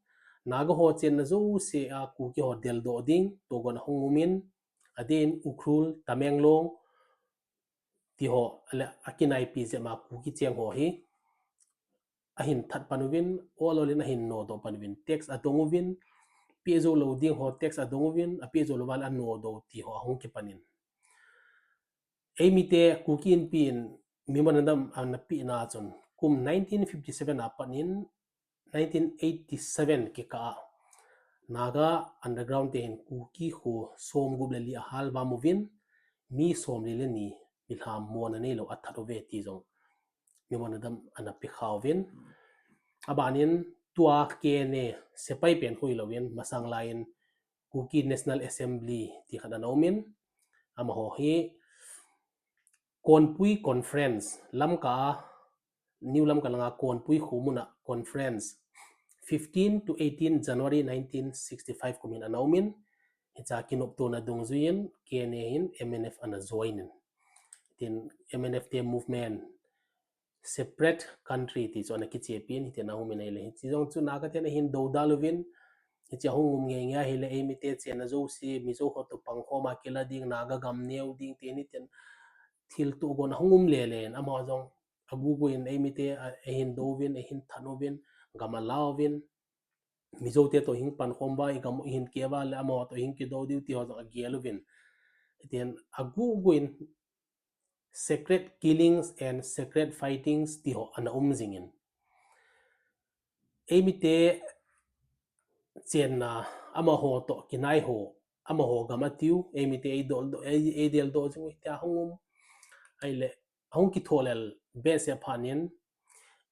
Naga ho chenna jouse a Kuki ho deldoh ding togon ahung umin, adeh in Ukhrul, Tamenglong, tiho, le akinaipi jep ma Kuki cheng ho hi ahin that pan uvin, ol ol in ahin nodoh pan uvin, tax adong uvin, peh jou lou ding ho tax adong uvin, apeh jou lou uva le anodoh tiho ahung kipan in. Eimi te Kuki Inpi in memorandum ana pehna chun kum nineteen fifty-seven apat in nineteen eighty-seven kikah a Naga underground te hin Kuki kho somgup le li ahal vam uvin, mi somli le ni milham mona neilou athat uve ti jong memorandum ana pekha uvin. Abanin tua K N A sepai pen khu hilouvin masang laiyin Kuki National Assembly ti khat ana umin, amaho hi Konpui Conference, Lamka, New Lamka langa Konpui khomun a conference, fifteen to eighteen January nineteen sixty-five kum hin ana umin, hiche a kinoptona dungjuiyin K N A hin M N F ana join in. Tin M N F te movement separate country ti chu ana kichepin, hiti ana um in ahile. Hiche jong chu Naga ten ahin dodal uvin, hiche ahung um ngeingei ahile, eimite chenna jouse, Mizo ho toh pangkhom a kila ding, Naga gam neo ding, tin hiti thil tohgon ahung um lele in, amaho jong agugu in eimite a, ahin do uvin, ahin that uvin, gam ala uvin, Mizo te toh hin pankhom uva, igam hin keh uva le, amaho toh hin kido diu ti ho jong agel uvin. Hiti hin agugu in secret killings and secret fightings ti ho ana um jingin. Eimite chenna, amaho toh kinai ho, amaho gam atiu, eimite eidol, ei, eidel do jing u tia hung um. Ahile, ahung kitholel behseh phat in,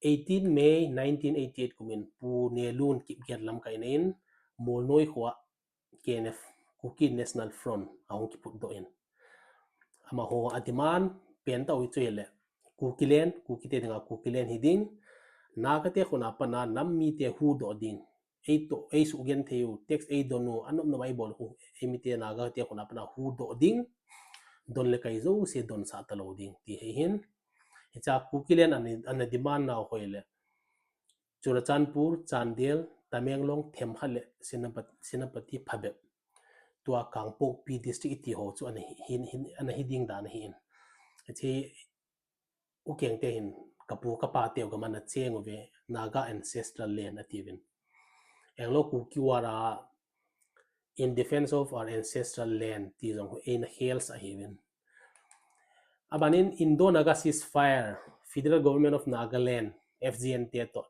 eighteen May nineteen eighty-eight kumin Pu Nelun Kipgen lamkaina in, Molnoi khoa K N F, Kuki National Front, ahung kiphutdoh in. Amaho a demand pen tah u chu hile, Kukiland, Kukite dinga Kukiland hiding, Nagate khut a pat a nam mite huhdoh ding, eitoh, eisugenthei u, tax eidon u, anop nop a eibol u, eimite Nagate khut a pat a huhdoh ding, don le kai jouse donsah talou ding, ti ahi in. Hichea Kukiland ana, ana demand nau hoi le, Churachandpur, Chandel, Tamenglong, Themkhat le Senapat-, Senapati phabep, tua Kangpokpi district iti ho chu ana hi, hin, hin, ana hiding dan ahi in. Hiche ukengte hin, kapu kapa teu gam ana cheng uve, Naga ancestral land atiuvin. Anglo Kuki war a, in defense of our ancestral land ti jong eina khelsah ahiuvin. Abanin Indo-Naga ceasefire, Federal Government of Nagaland, F G N te toh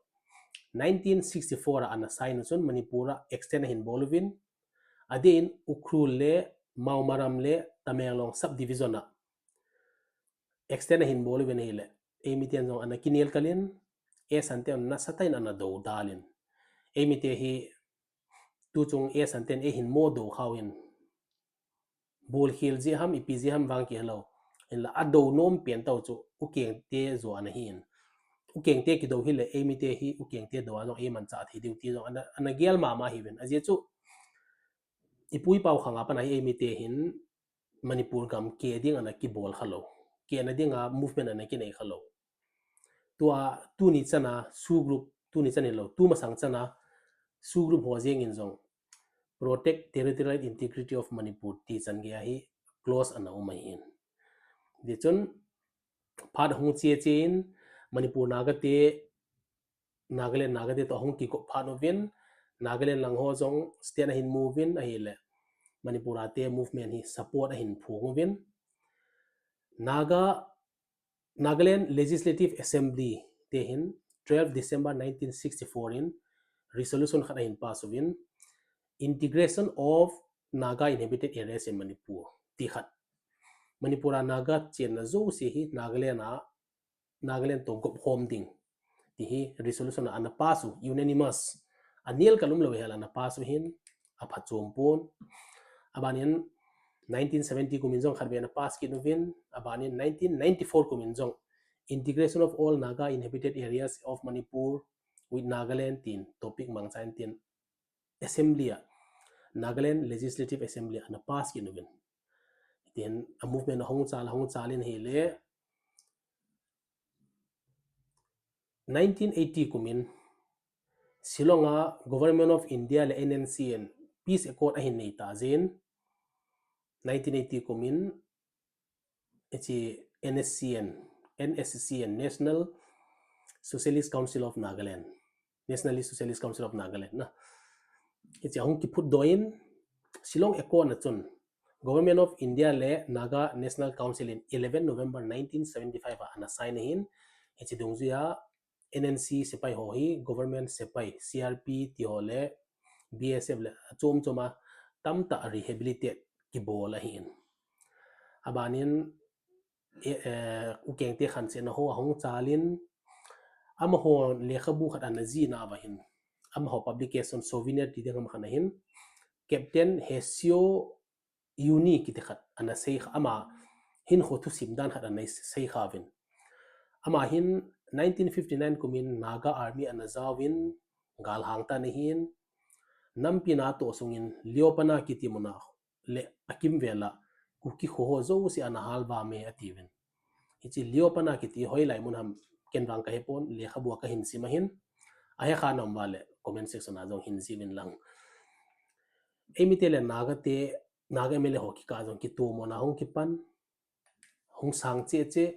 nineteen sixty-four a ana sign u chun Manipur a extend ahin bol uvin, adeh in Ukhrul le Mawmaram le Tamenglong subdivision a extend ahin bol uvin ahile, eimiten jong ana kinelkal in, eisan ten nasatah in ana dodal in. Eimite hi tuchung eisan ten eihin modoh khau in, bolkhel jeh ham, ipi jeh ham vang kihelou, hinla adou nom pen tah u chu ukengte jo ana hi in. Ukengte kidou hile, eimite hi ukengte dou a jong eimanchah thei diu ti jong ana, ana gel mama ahiuvin. Ajeh chu ipu ipa u khang a pat a hi eimite hin Manipur gam keh ding ana kibol khalou, kehna dinga movement ana kinei khalou. Tua tuni chana SoO group, tuni chan hilou, tumasang chana SoO group ho jeng in jong Protect Territorial Integrity of Manipur ti chan gei a hi clause ana um ahi in. Tichun phat ahung che che in Manipur Nagate, Nagaland Nagate toh ahung kigop phat uvin, Nagaland lang ho jong stand ahin mu uvin ahile, Manipur a te movement hi support ahin phong uvin. Naga, Nagaland Legislative Assembly te hin twelve December nineteen sixty-four in resolution khat ahin pass uvin, Integration of Naga Inhabited Areas in Manipur ti khat. Manipur a Naga chenna jouse hi Nagaland a, Nagaland toh gop khom ding ti hi resolution a ana pass u, unanimous. Anelkal umlou hel ana pass u hin, aphachom pon. Abanin nineteen seventy kumin jong khatvei ana pass kit uvin, abanin nineteen ninety-four kumin jong Integration of All Naga Inhabited Areas of Manipur with Nagaland tin topic mangcha in tin Assembly a, Nagaland Legislative Assembly a ana pass kit uvin. Tin a movement ahung chal, ahung chal in ahile, nineteen eighty kumin Shillong a Government of India le N N C N peace accord ahin nei ta jeh in, nineteen eighty kumin hiche N S C N, N S C N, National Socialist Council of Nagaland, Nationalist Socialist Council of Nagaland na, hiche ahung kiphutdoh in, Shillong Accord na chun Government of India le Naga National Council in eleven November nineteen seventy-five a ana sign ahin, hiche dungjuia N N C sepai ho hi government sepai, C R P ti ho le B S F le achom chom a tamtah rehabilitate kibol ahin. Abanin, eh, eh, ukengte khansetna ho ahung chalin, amaho lekhabu khat ana jih nauva hin, amaho publication Souvenir ti ding ham khat ahin, Captain Hesio Uni kiti khat ana sei kha, ama hinkho thusim dan khat ana sei kha uvin. Ama hin nineteen fifty-nine kumin Naga Army ana jaovin, galhang tah ana hin, nampi natoh sungin Liopana kiti muna le akimvel a Kuki kho ho jouse ana halvam e atiuvin. Hiche Liopana kiti hoilai mun ham ken vang kahepon, lekhabu a kahin sim ahin. Ahe kha nom uva le comment section a jong hin sim in lang. Eimite le Naga te, Naga M L A ho kikah jong kitomona hung kipan, hung sang cheh cheh.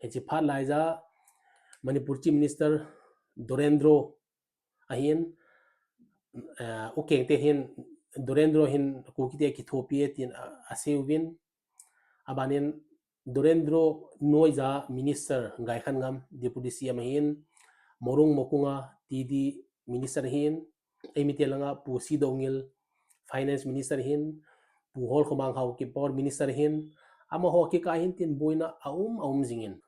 Hiche phat lai ja Manipur Chief Minister Dorendro ahin, eh, U Kengte hin, Dorendro hin Kukite kithopi e tin a, asei uvin. Abanin Dorendro noi ja Minister Gaikhangam, Deputy C M ahin, Morung Mokunga T D Minister ahin, eimite langa Pu C. Doungel Finance Minister ahin, Pu Holkhomang Haokip Power Minister ahin, amaho kikah hin tin boina aum, aum jingin.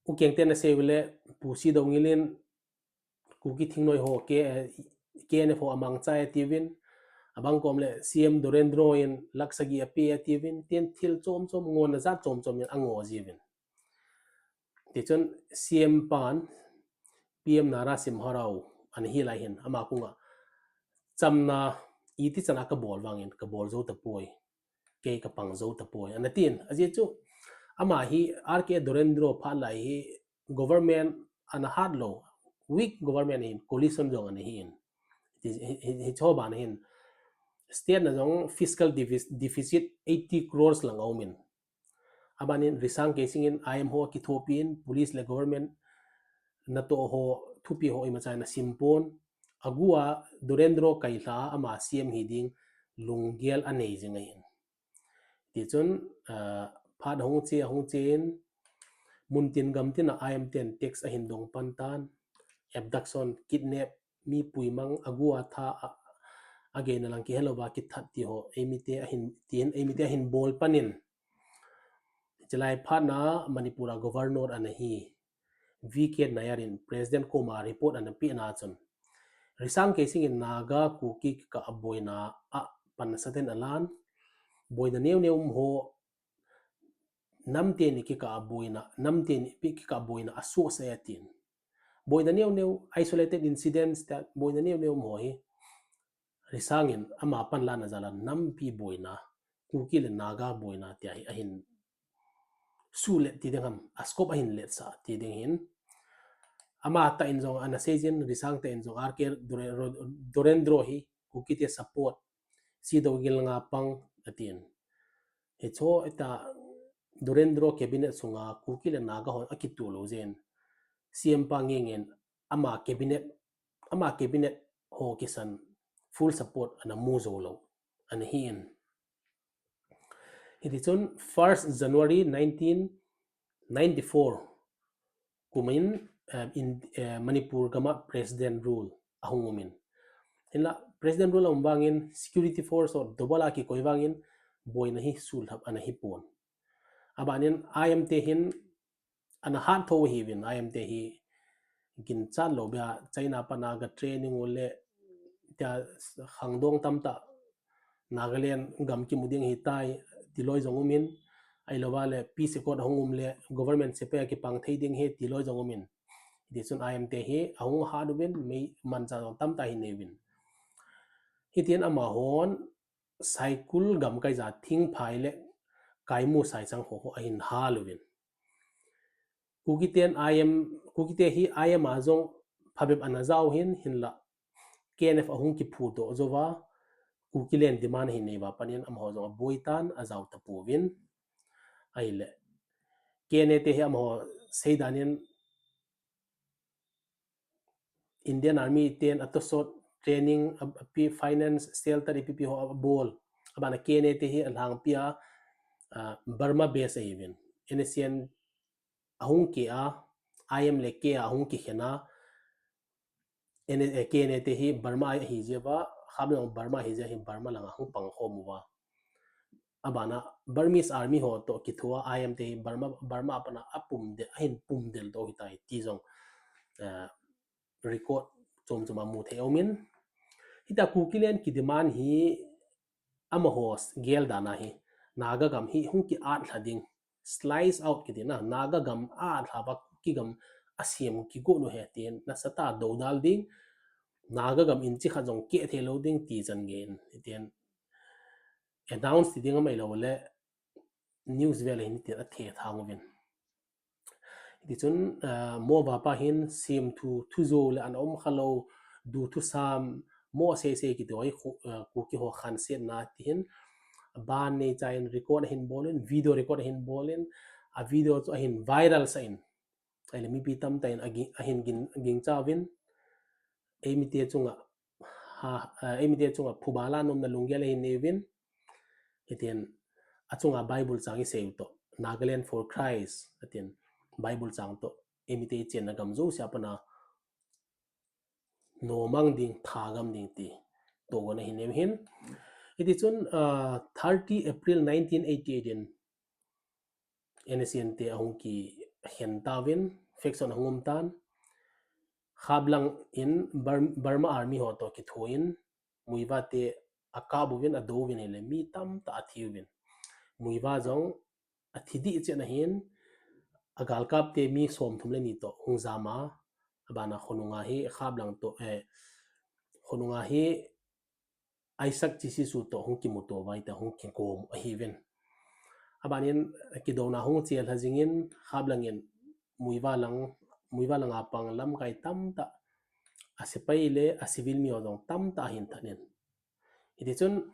U Kengte in asei ule Pu C. Doungel in Kuki thingnoi ho K-, K N F ho amangcha e tiuvin, abang kom le C M Dorendro in lakh sagi ape e tiuvin, tin thil chom chom, ngonna jat chom chom in ango jiuvin. Tichun C M pan P M Narasimha Rao ana hi lai hin, ama kong a chamna iti chan a kabol vangin, kabol jou tapoi, kei kapang jou tapoi, ana tin. Ajeh chu, ama hi R K Dorendro phat lai hi government ana hat lou, weak government ahin, coalition jong ana hin. Hi, hi, hi, hiche bana hin, state na jong fiscal defi-, deficit eighty crores lang aumin. Abanin Risang Keishing in I M ho kithopi in, police le government natoh ho, thupi ho imacha ana simpon. Agu a Dorendro kailha ama C M hi ding lunggel anei jing ahin. Tichun, ah, phat ahung che, ahung che in, muntin gamtin a I M ten tax ahin dong pan tan, abduction, kidnap, mi puimang, agu a tha a, ageina lang kihelouva kithat ti ho, eimite ahin, tin eimite ahin bol panin. Chulai phat na Manipur a governor ana hi, V K Nair in President koma report ana pehna chun, Risang Keishing in Naga Kuki kikah a boina a pan nasatah in alan, boina neo neo um ho, nam teni kikah a boina, nam teni kikah a boina asohsah e atin. Boina neo neo, isolated incidents, tia boina neo neo um ho hi, Risang in ama panlana jal a nampi boina, Kuki le Naga boina tia hi ahin suhlet ti ding ham, a scope ahin letsah ti ding hin. Amatah in jong ana seijin, Risang tah in jong R K Dore-, Ro-, Dorendro hi Kukite support, C. Doungel nga pang atin. Hiche ita Dorendro cabinet sunga Kuki le Naga hon akitoh lou jeh in, C M pa ngen ngen ama cabinet, ama cabinet ho kisan full support ana mu jou lou ana hin. Hitichun first January nineteen ninety-four kumin, eh, in, eh, Manipur gam a President Rule ahung umin. Hinla President Rule aum vangin security force ho double a kikoi vangin boina hi sulhap ana hipon. Abanin I M te hin ana hat tho hiuvin, I M te hi ginchat lou bia China pana ga training u le tia khangdong tamtah Nagaland gam kimu ding hitai, tiloi jong umin, ahilouva le peace accord ahung um le government sepai a kipang thei ding hi tiloi jong umin. Hitichun I M te hi ahung hat uvin, mei mancha jong tamtah ahin nei uvin. Hitin amahon Saikul gamkai ja thingphai le kaimu saichang ho ho ahin hal uvin. Kukiten I M, Kukite hi I M a jong phabep ana jao hin, hinla K N F ahung kiphudoh jouva, Kukiland demand ahin nei uva panin amaho jong aboi tan, ajao tapouvin. Ahile, K N A te hi amaho seidan in, Indian Army ten atosot training, a, api finance, shelter, ipi pi ho abol. Abana K N A te hi alhangpi a, ah, Burma base ahiuvin. N S C N ahung ki a, I M le K a ahung kikhen a, N-, eh, K N A te hi Burma ahi jeh uva, Khablong Burma ahi jeh hin Burma langa hung pang khom uva. Abana Burmese Army ho toh kithoa I M te hi Burma, Burma a pana apum de, ahin pum del doh hitai ti jong, eh, record chom chom a mu thei aumin. Hitia Kukiland kidemand hi amaho gel dan a hi, Naga gam hi hung ki-atlha ding, slice out kiti na, Naga gam a atlha uva Kuki gam asem kigot u ahi tin, nasatah a dodal ding, Naga gam inch khat jong keh thei lou ding ti chan gei in, hitin announce ti ding amailou le, news vel hin hitin athethang uvin. Tichun, uh, Mo vapa hin sim thu, thu zo le an om kha lo, du thu sam, mo sei sei kiti ho hi khu, uh, Kuki ho khansiatna ti hin, ban nei cha in record ahin bol in, video record ahin bol in, a video chu ahin viral sah in. Ahile mipi tamtah in aging, ahin ging, ging chauvin, eimite chunga, ha, uh, eimite chunga phuba la nomna lunggel ahin nei uvin, hitin, achunga Bible chang isei u toh, Nagaland for Christ, atin, Bible chang toh, eimite ichenna gam jouse a pat a, nomang ding, thagam ding ti, tohgon ahin nei u hin. Hiti chun, uh, thirty April nineteen eighty-eight in, N S C N te ahung kikhen tauvin, faction ahung um tan. Khaplang in Bur-, Burma Army ho toh kitho in, Muivah te akap uvin, adou uvin ahile, mi tamtah athi uvin. Muivah jong athi dih chet ahin, agalkap te mi somthum le ni toh hung jam a, abana khonunga hi Khaplang toh, eh, khonunga hi Isaac Chisisu toh hung kimuto uva hiti a hung kigom ahiuvin. Abanin kidouna hung chel lha jingin Khaplang in Muivah lang, Muivah langa pang lamkai tamtah, asepai le acivil mi ho jong tamtah ahin that in. Hiti chun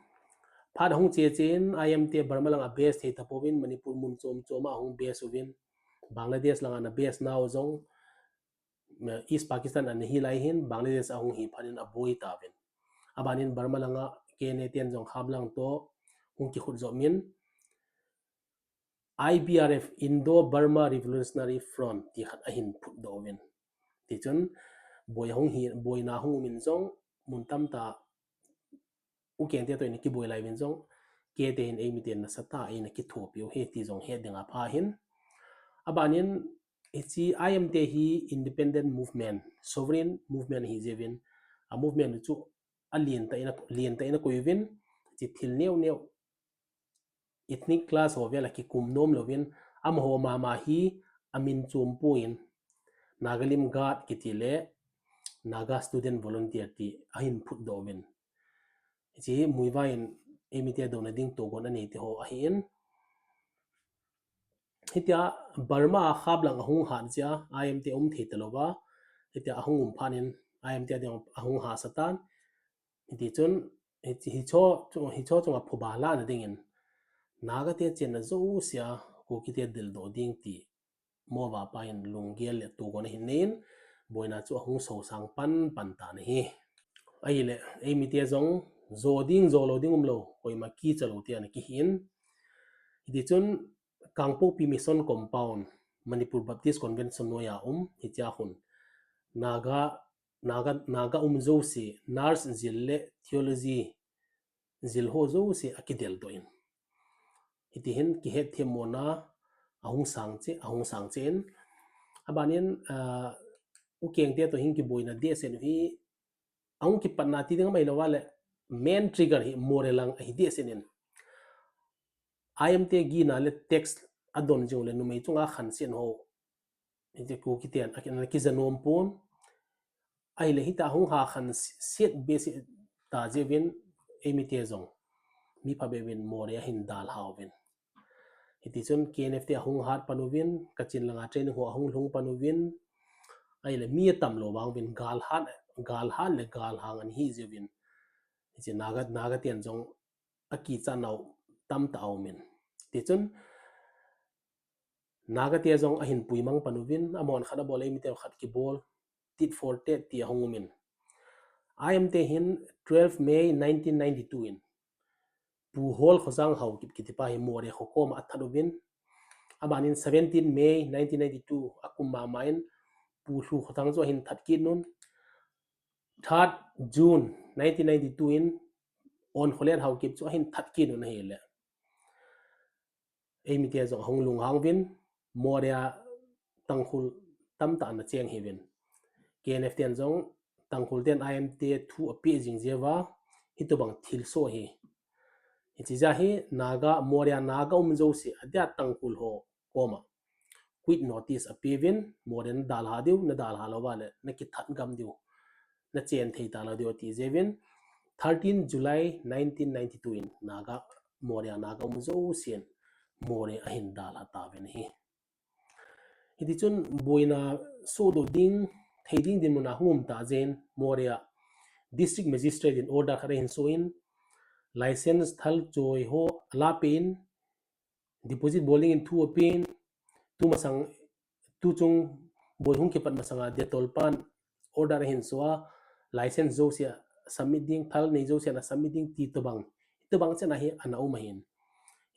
phat ahung che che in I M te Burma langa base thei tapouvin Manipur mun chom chom a ahung base uvin. Bangladesh langa ana base nau jong East Pakistan ana hi lai hin Bangladesh ahung hi phat in aboi tauvin. Abanin Burma langa K N A ten jong Khaplang toh hung kikhut jom in I B R F, Indo-Burma Revolutionary Front ti khat ahin phutdoh uvin. Tichun boi ahung hi, boina ahung um in jong mun tamtah Ukeng te toh in kiboi lai uvin jong, K te hin eimite nasatah a eina kithopi u ahi ti jong het ding apha hin. Abanin hiche I M te hi independent movement, sovereign movement ahi jeh uvin, a movement chu alen tah in, alen tah in akoi uvin, hiche thil neo neo, ethnic clash ho vel a kikum nom louvin, amaho mama hi amin chom poi in, Nagalim Guard kiti le Naga Student Volunteer ti ahin phutdoh uvin. Hiche hi Muivah in eimite douna ding tohgon anei te ho ahin. Hitia Burma a Khaplang ahung hat jeh a I M te um thei talouva, hitia ahung um phat in I M te ding ahung hahsa tan. Hiti chun, hiche, hicho, hicho chunga phuba lahna dingin Naga te chenna jouse a Kuki te deldoh ding ti Mo vapa in lunggel le tohgon ahin nei in, boina chu ahung sosang pan pan tan ahi. Ahile, eimite jong, jo ding, jo lou ding umlou, koima kicha lou te ana kihi in. Hiti chun, Kangpokpi Mission Compound, Manipur Baptist Convention noiya um, hichea khun Naga, Naga, Naga um jouse, nurse jil le theology jil ho jouse akideldoh in. Hiti hin kihetthemmona ahung sang cheh, ahung sang cheh in. Abanin, ah, Ukeng te toh hin kiboina dehset u hi, ahung kipatna ti ding amai louva le, main trigger hi Moreh lang ahi dehset in. I M te gina le tax adon jing u le numei chunga khansiat ho, hiche Kuki ten ana kija nom pon. Ahile hitia hung ha khansiat behseh ta jeh uvin eimite jong mi phabep in Moreh ahin dalha uvin. Hiti chun K N F te ahung hat pan uvin, Kachin langa training ho ahung lhung pan uvin. Ahile mi atam lou vang uvin galhat, galhat le galhang ana hi jeh uvin, hiche Naga, Naga ten jong akichat nau tamtah aumin. Tichun Naga te jong ahin puimang pan uvin, amahon khat abol, eimite khat kibol, tit for tat ti ahung umin. I M te hin twelve May nineteen ninety-two in Puhol Khojang Haokip kitipa hi Moreh kho koma athat uvin. Abanin seventeen May nineteen ninety-two akum mama in Pu Lhu Khothang chu ahin that kit un. Third June nineteen ninety-two in Onkholen Haokip chu ahin that kit un ahile, eimite jong ahung lunghang uvin, Moreh a Tangkhul tamtah ana cheng ahiuvin. K N F ten jong Tangkhul ten I M te thu apeh jing jeh uva, hitobang thilsoh hi. Hiche jeh a hi Naga, Moreh a Naga um jouse, adia Tangkhul ho koma quit notice apeuvin, Moreh nadalha diu, nadalha louva le nakithat gam diu, nachen thei talou diu ati jeh uvin, thirteen July nineteen ninety-two in Naga, Moreh a Naga um jousen Moreh ahin dalha tauvin ahi. Hiti chun boina sodoh ding, thei ding dinmun a hung um ta jeh in, Moreh a District Magistrate in order khat ahin soh in, license thal choi ho alapeh in, deposit bol ding in thu apen, tu masang, tu chung boi hung kipat masang a Detol pan order ahin soh a, license jouse a submit ding, thal nei jouse a submit ding ti tobang, tobang chan ahi ana um ahin.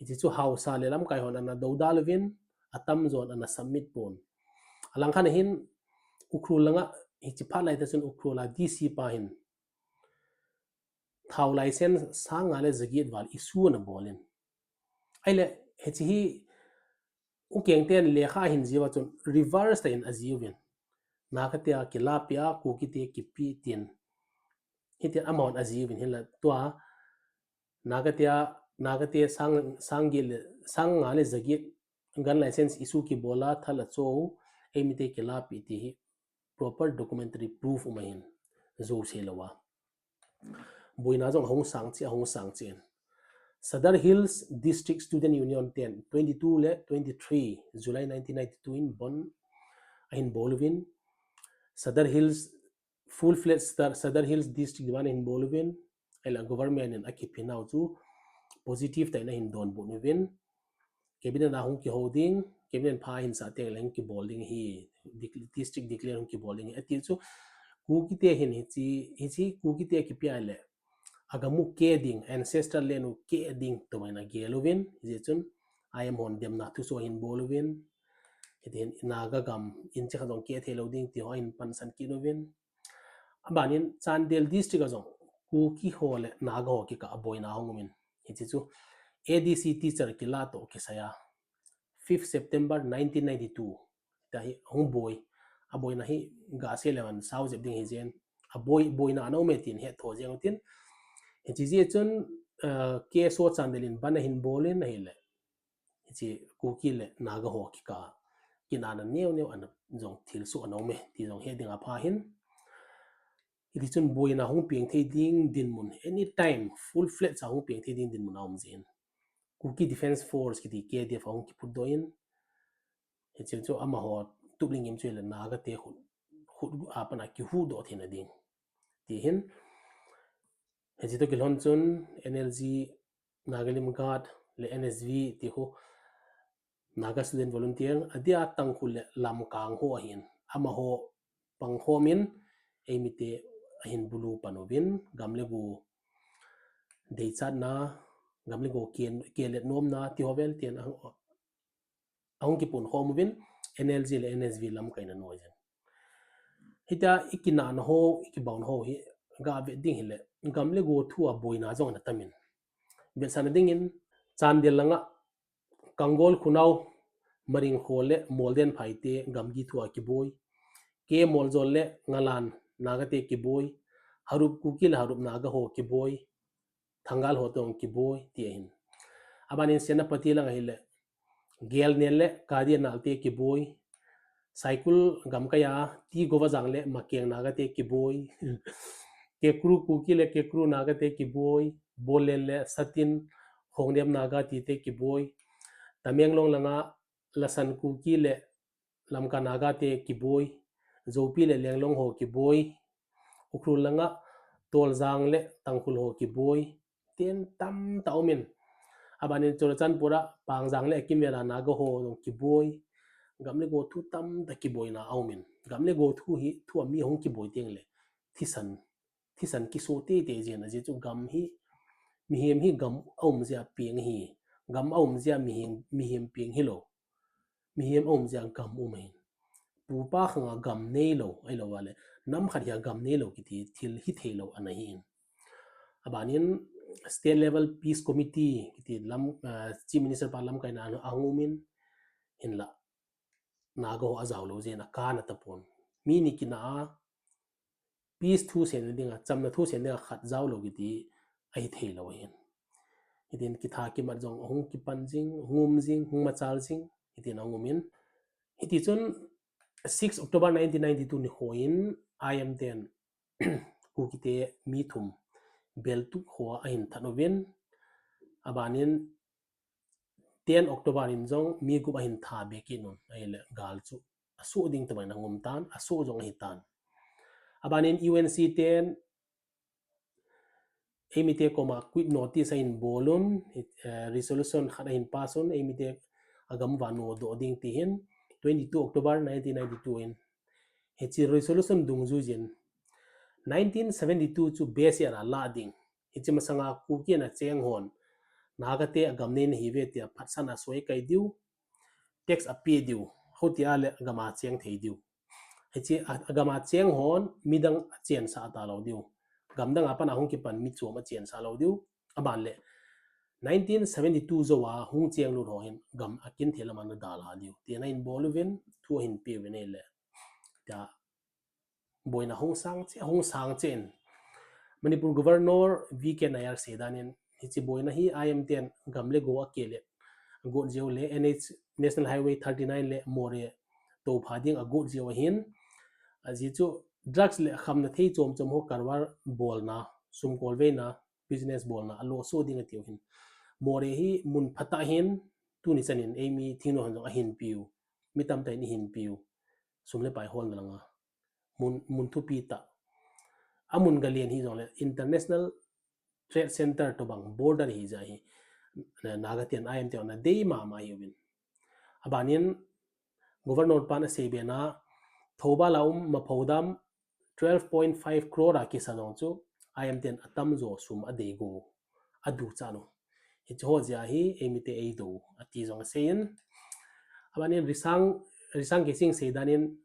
Hiche chu haosa le lamkai hon ana doudal uvin, atamjon ana submit pon. Alangkhat ahin, Ukhrul langa, hiche phat lai tah chun Ukhrul a D C pa hin thao license sang nga le jaget val issue ana bol in. Ahile, hiche hi, ukeng ten lekha ahin jiu a chun reverse tah in ajiuvin. Naga te a kilapeh a, Kuki te kipe tin. Hiti amahon ajiuvin hinla tua, Naga te a, Naga te sang, sang get le, sang nga le jaget gun license issue kibol a, thal acho u, eimi te kilapeh ti hi proper documentary proof um ahin, jouse lou a. Boina jong ahung sang cheh, ahung sang cheh in. Sadar Hills District Student Union ten twenty-two le twenty-three July nineteen ninety-two in bandh ahin bol uvin. Sadar Hills, full-fledged Sadar, Sadar Hills District demand ahin bol uvin. Ahile government in akiphinau chu positive tah in ahin donbut uvin. Cabinet a hung kihou ding, cabinet pha ahin sah teng le hung kibol ding ahi, district declare hung kibol ding ahi ati chu, Kuki te hin hiche, hiche Kuki te kipe a le, agam u keh ding, ancestral land u keh ding toh in agel uvin, hijeh chun I M hon demna thusoh ahin bol uvin, hiti hin Naga gam inch khat jong keh thei lou ding ti ho ahin pansan kit uvin. Abanin Chandel District a jong Kuki ho le Naga ho kikah a boina hung umin. Hiche chu A D C teacher kilah toh kisai a, fifth September nineteen ninety-two tah hi hung boi. Aboina hi gasei le man sao jep ding ahi jeh in, aboi, boina ana um e tin hetthou jeng utin. Hiche jeh chun, K S O Chandel in bandh ahin bol in ahile, hiche Kuki le Naga ho kikah a kinahna neo neo ana jong thilsoh ana um e ti jong he ding apha hin. Hiti chun boina hung peng thei ding dinmun, anytime full-fledged a hung peng thei ding dinmun aum jeh in, Kuki Defence Force kiti K D F ahung kiphutdoh in, hiche chu amaho tupling im chu le Naga te khut, khut a pat a kihuhdoh theina ding ti hin, hiche toh kilhon chun N L G, Naga Lim Guard le N S V ti khu, Naga Student Volunteer, adia Tangkhul le Lamkang ho ahin, amaho pangkhom in, eimite ahin bulu pan uvin, gam le go deichatna, gam le go ke, kelet nomna ti ho vel tin ahung, ahung kipunkhom uvin, N L G le N S V lamkaina noiyin. Hitia ikinahna ho, ikibaona ho hi gavet ding hile, gam le go thu a boina jong ana tamin, vetsahna dingin, Chandel langa Kangol Khunao, Maringkhol le Molden phaite gamgi thu a kiboi, K Moljol le Ngalan Naga te kiboi, Harup Kuki le Harup Naga ho kiboi, Thangal ho toh kiboi ti ahin. Abanin Senapati lang ahile, Gelnel le Kadianal te kiboi, Saikul gamkai a T Govajang le Makeng Naga te kiboi, Kekru Kuki le Kekru Naga te kiboi, Bollen le Satin, Khongnem Naga tite kiboi, Tamenglong langa Lasan Kuki le Lamka Naga te kiboi, Joupi le Lenglong ho kiboi, Ukhrul langa Toljang le Tangkhul ho kiboi, tin tamtah aumin. Abanin Churachandpur a Pangjang le akimvel a Naga ho jong kiboi, gam le go thu tamtah kiboina aumin. Gam le go thu hi, thu a mi ahung kiboi teng le thisan, thisan kiso teitei jeng in, ajeh chu gam hi, mihem hi gam aum jeh a peng ahi, gam aum jeh a mihem, mihem peng hilou. Mihem aum jeh a gam um ahin. Pupa khang a gam neilou, ahilou le nam khat hi a gam neilou kiti thil hitheilou ana hin. Abanin State Level Peace Committee kiti lam, Chief Minister pa lamkaina ahung umin, hinla Naga ho ajaolou jeh in akana tapon. Mi ni kinah a peace thu sena dinga, chamna thu sena dinga khat jaolou kiti ahitheilou ahin. Hitin kitha kimat jong ahung kipan jing, hung um jing, hung machal jing, hitin ahung umin. Hiti chun six October nineteen ninety-two nikho in I M ten Kukite mi thum Beltuk kho a ahin that uvin, abanin ten October in jong mi gup ahin tha be kit un, ahile gal chu asoh ding tobang in ahung um tan, asoh jong ahi tan. Abanin U N C ten eimite koma quit notice ahin bol un, eh, resolution khat ahin pass un, eimite agam uva nodoh ding ti hin, twenty-two October nineteen ninety-two in. Hiche resolution dungjuijin, nineteen seventy-two chu base year a lah ding. Hiche masanga Kuki in acheng hon, Naga te agam nei nahiuve tia phatsahna soi kai diu, tax ape diu, hiti ahile agam a cheng thei diu. Hiche a, agam a cheng hon midang achensah talou diu. Gamdang a pat a hung kipan mi chom achensah lou diu. Aban le, nineteen seventy-two jou a hung cheng lut ho hin gam akin thei lam a ana dalha diu. Tia ahin bol uvin, thu ahin pe uvin ahile. Tia boina hung sang cheh, hung sang cheh in. Manipur Governor V K Nair seidan in, hiche boina hi I M ten gam le go akeh le, agot jeh u le, N H, National Highway thirty-nine le Moreh toupha ding agot jeh u ahin. Ajeh chu drugs le khamna thei chom chom ho karwar bolna, sum kolveina, business bolna, alo so ding atiu hin. Moreh hi mun phatah hin, tuni chan in eimi thingnoi hon jong ahin piu. Mi tamtah in ihin piu. Sum le pai holna langa. Mun, mun thupi tah. Amun galen hijongle International Trade Center tobang border hijeh hi. Naga ten I M ten ana dei mama hiuvin. Abanin Governor pan aseibe na, Thoubal a um Maphodam twelve point five crore a kisa jong chu I M ten atamjo sum adei go, aduchat u. Hiche ho jeh a hi eimite eido ati jong asei in. Abanin Risang, Risang Keishing seidan in,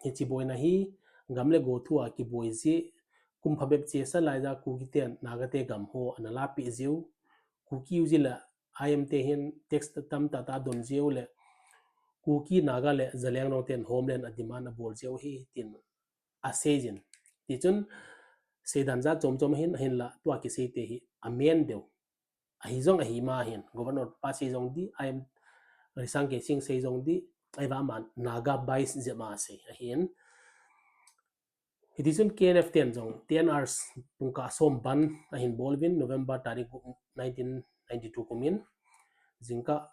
hiche boina hi gam le go thu a kiboi jeh, kum phabep chesa lai jeh a Kuki ten Naga te gam ho ana lahpeh jeh u, Kuki U G le I M te hin tax tamtah tah adon jeh u le, Kuki, Naga le Zeliangrong ten homeland a demand abol jeh u ahi tin aseijin. Tichun seidan jat chom chom ahin, ahinla tua kiseite hi amen deu. Ahi jong ahi ma hin, Governor pa sei jong ding, I M, Risang Keishing sei jong ding, ahivang ama Naga bias jep ma asei ahin. Hitichun K N F ten jong ten hours, pungkah som ban ahin bol uvin, November tarik nineteen ninety-two kumin, jingkah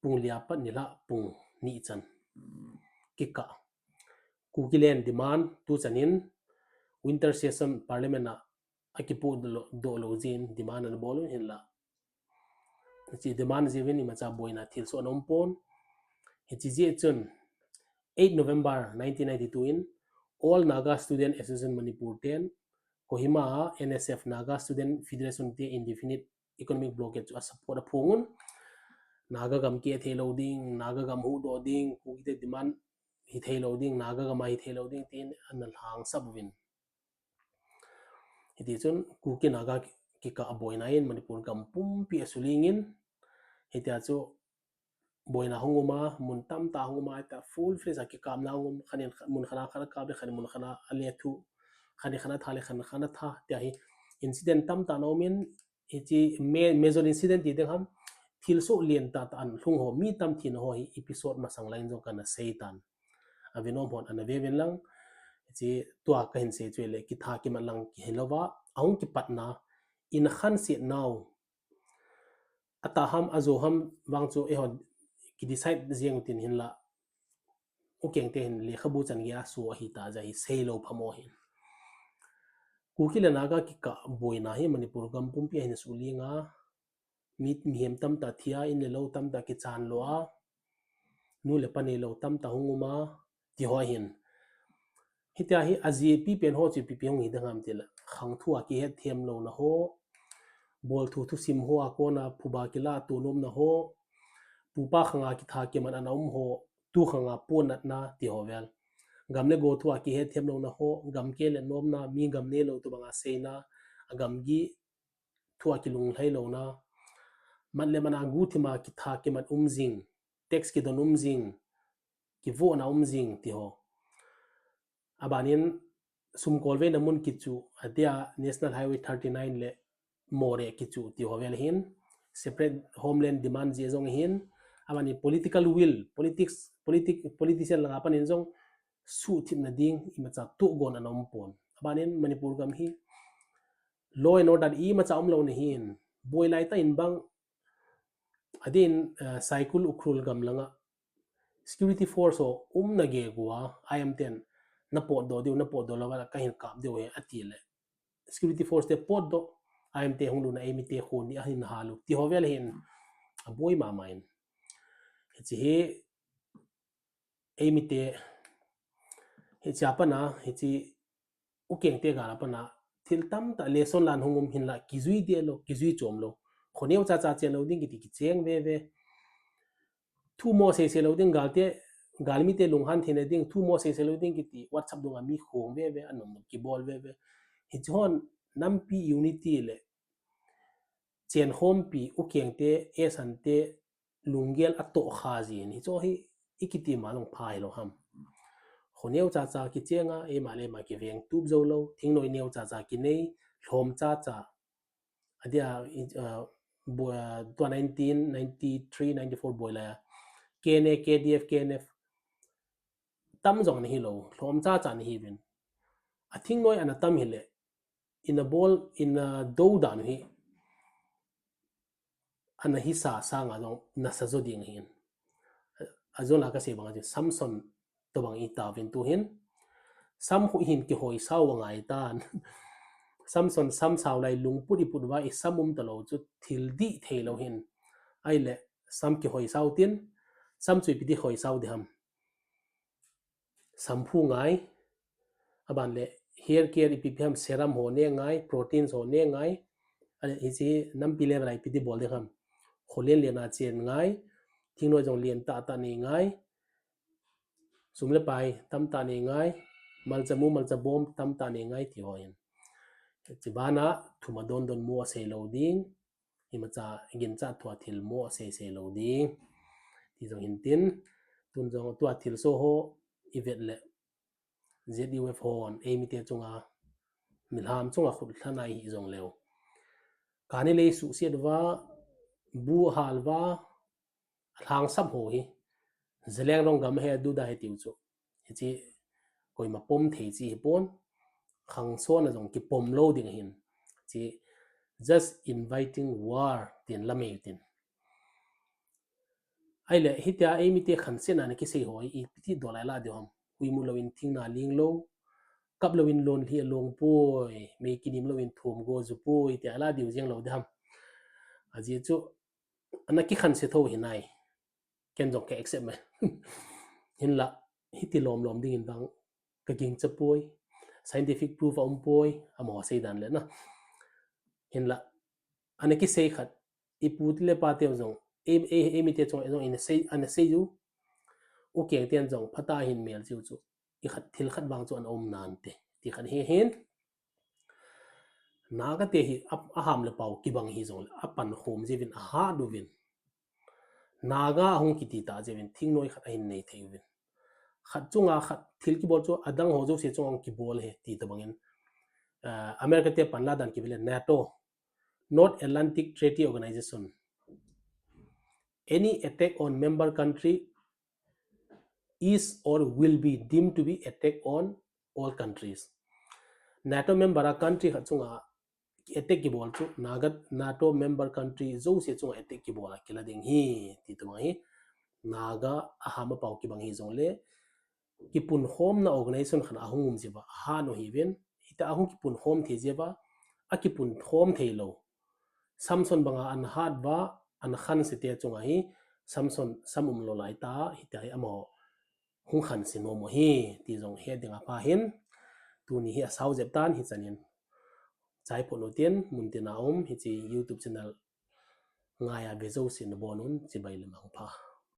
pung li a pat nilhah pung ni chan kikah. Kukiland demand tuchan in winter session Parliament a akipoh doh lou, doh lou jeh in demand ana bol un, hinla hiche demand jeh uvin imacha boina thilsoh ana um pon. Hiche jeh chun eight November nineteen ninety-two in All Naga Student Association Manipur ten, Kohima a N S F, Naga Student Federation te indefinite economic blockade chu asupport aphong un. Naga gam keh thei lou ding, Naga gam huhdoh ding, Kukite demand hithei lou ding, Naga gam a hithei lou ding tin ana lhangsap uvin. Hitichun Kuki Naga kikah a boina in Manipur gam pumpi asuling in, hitia chu boina hung um a, mun tamtah hung um a, hitia full fledged a kikapna hung um, khat in mun khat a khat akap le, khat in mun khat a alethuh, khat in khat atha le, khat in khat atha, tia hi incident tamtah ana um in, hiche ma-, major incident ti ding ham, thilsoh lentah tah ana lhung ho, mi tam thina ho hi episode masang lai in jong kana sei tan. Avenom hon ana ve uvin lang, hiche tua kahin sei chu ahile kitha kimat lang kihi louva, ahung kipatna, in a khanset nau, atah ham, ajo ham vang chu eihon kidecide jeng utin, hinla ukengte hin lekhabu chan geiya so ahitah jeh a hi seilou phamo hin. Kuki le Naga kikah boina hi Manipur gam pumpi a hin asuling a, mi, mihem tamtah thi a, in le lou tamtah kichan lo a, nu le pa neilou tamtah hung um a, tiho ahin. Hitia hi ajeh pipen ho chu ipi ipi hung hi ding ham tile, khang thu a kihetthem louna ho, bolthu thusim ho a kona phuba kilah tonomna ho, pupa khang a kitha kimat ana um ho, tu khang a ponatna tiho vel. Gam le go thu a kihetthem louna ho, gam keh le nomna, mi gam neilou tobang a seina, agamgi thu a kilunglhai louna, mat le man a guhthim a kitha kimat um jing, tax kidon um jing, kivohna um jing tiho. Abanin sum kolveina mun kichuh, atia National Highway thirty-nine le Moreh kichuh tiho vel hin, separate homeland demand jeh jong hin, abanin political will, politics, politic, politician langa panin jong suhthipna ding imacha tohgon ana um pon. Abanin Manipur gam hi law and order imacha umlouna hin, boi laitah in bang, adin, eh, Saikul Ukhrul gam langa security force ho umna gei uva, I M ten na potdoh diu, na potdoh louva kahin kap diu ahi ati le, security force te potdoh, I M te hung lutna eimite kho ni ahin hal u ti ho vel hin aboi mama in. Hiche hi eimite, hiche a pat a, hiche ukeng te gal a pat a, thil tamtah lesson lan hung um hinla, kijui deh lou, kijui chom lou. Khoneo chacha chen lou ding kiti kicheng veve. Thu mo seisei lou ding, galte, galmite lunghan theina ding, thu mo seisei lou ding kiti WhatsApp dunga mi khong veve, anom nom kibol veve. Hiche hon nampi unity le chenkhompi, ukeng te, esan te, lunggel atoh kha jin. Hiche hi ikiti ma jong pha hilou ham. Khoneo chacha kichenga, eima le eima kiveng tup jou lou, thingnoi neo chacha kinei, lhom chacha. Adia, uh, bo-, uh, tua nineteen ninety-three ninety-four boi lai a, K N A, K D F, K N F, tam jong ana hilou, lhom chacha ana hiuvin. Athingnoi ana tam hile, ina bol, ina dou dan u hi, ana hisa sanga jong nasa jo ding ahin. Ajon la kasei banga chu Samson tobang itauvin tuhin. Sam khu hin kihoisau angai tan. Samson sam sao lai lungput iput uva isam um talou chu thil dih theilou hin. Ahile sam kihoisau tin, sam chu ipi ti hoisau ding ham. Shampoo ngai, aban le hair care ipi ipi ham serum ho ne ngai, proteins ho ne ngai, ahile hiche nampi level a ipi ti bol ding ham. Kho len len a chen ngai, thingnoi jong len tah tah nei ngai, sum le pai tamtah nei ngai, malcha mu malcha bom tamtah nei ngai ti ho hin. Hiche bana thum a don don mo asei lou ding, imacha ginchat thua thil mo asei sei lou ding ti jong hin tin, tun jong tua thilsoh ho ivet le Z U F hon eimite chunga, milham chunga khutlhana ihi jongleu, kani lei suhset uva, bu ahal uva, alhangsap ho hi, Zeliangrong gam ahi, aduda ahi tiu chu, hiche koima pom thei chi hipon, khangsona jong kipom lou ding ahin, hiche just inviting war tin lamei tin. Ahile hitia eimite khansetna ana kisei ho hi ipi ti doh lai la diu ham. Huimu louvin thingna ling lou, kap louvin lonlhi along poi, mei kinim louvin thum go ju poi tia la diu jeng lou ding ham. Ajeh chu ana kikhanse tho hinai. Ken jong ka accept me. Hinla hiti lom lom dingin vang kagingcha poi. Scientific proof aumpoi, amaho seidan le na. Hinla ana kisei khat, ipu te le ipa teu jong, ei, ei, eimite chunga jong ina sei, ana sei u, ukeng ten jong phatah a hin mel chiu chu, ikhat thil khat vang chu ana um nante ti khat hi hin. Naga te hi a, aham le pao kibang hijongle apankhom jiuvin, ahat uvin, Naga ahung kiti ta jiuvin, thingnoi khat ahin nei thei uvin. Khat chunga khat thil kibol chu adang ho jouse chunga ahung kibol ahi ti tobangin, America te panla dan kive le NATO, North Atlantic Treaty Organization, any attack on member country is or will be deemed to be attack on all countries. NATO member a country khat chunga attack kibol chu Naga, NATO member country jouse chunga attack kibol a kila ding ahi ti tobang hi. Naga aham apao kibang hijongle kipunkhomna organisation khat ahung um jiuva ahat u hiuvin, hitia ahung kipunkhom thei jiuva akipunkhom theilou Samson banga ana hat uva, ana khanse te chunga hi Samson sam umlou laitah hitia hi amaho hung khanse nom u ahi ti jong het dinga pha hin. Tuni hi asao jep tan, hichanin chaiphot utin, muntina um hiche YouTube channel ngaiya ve jouse nabonun chibai le mangpha.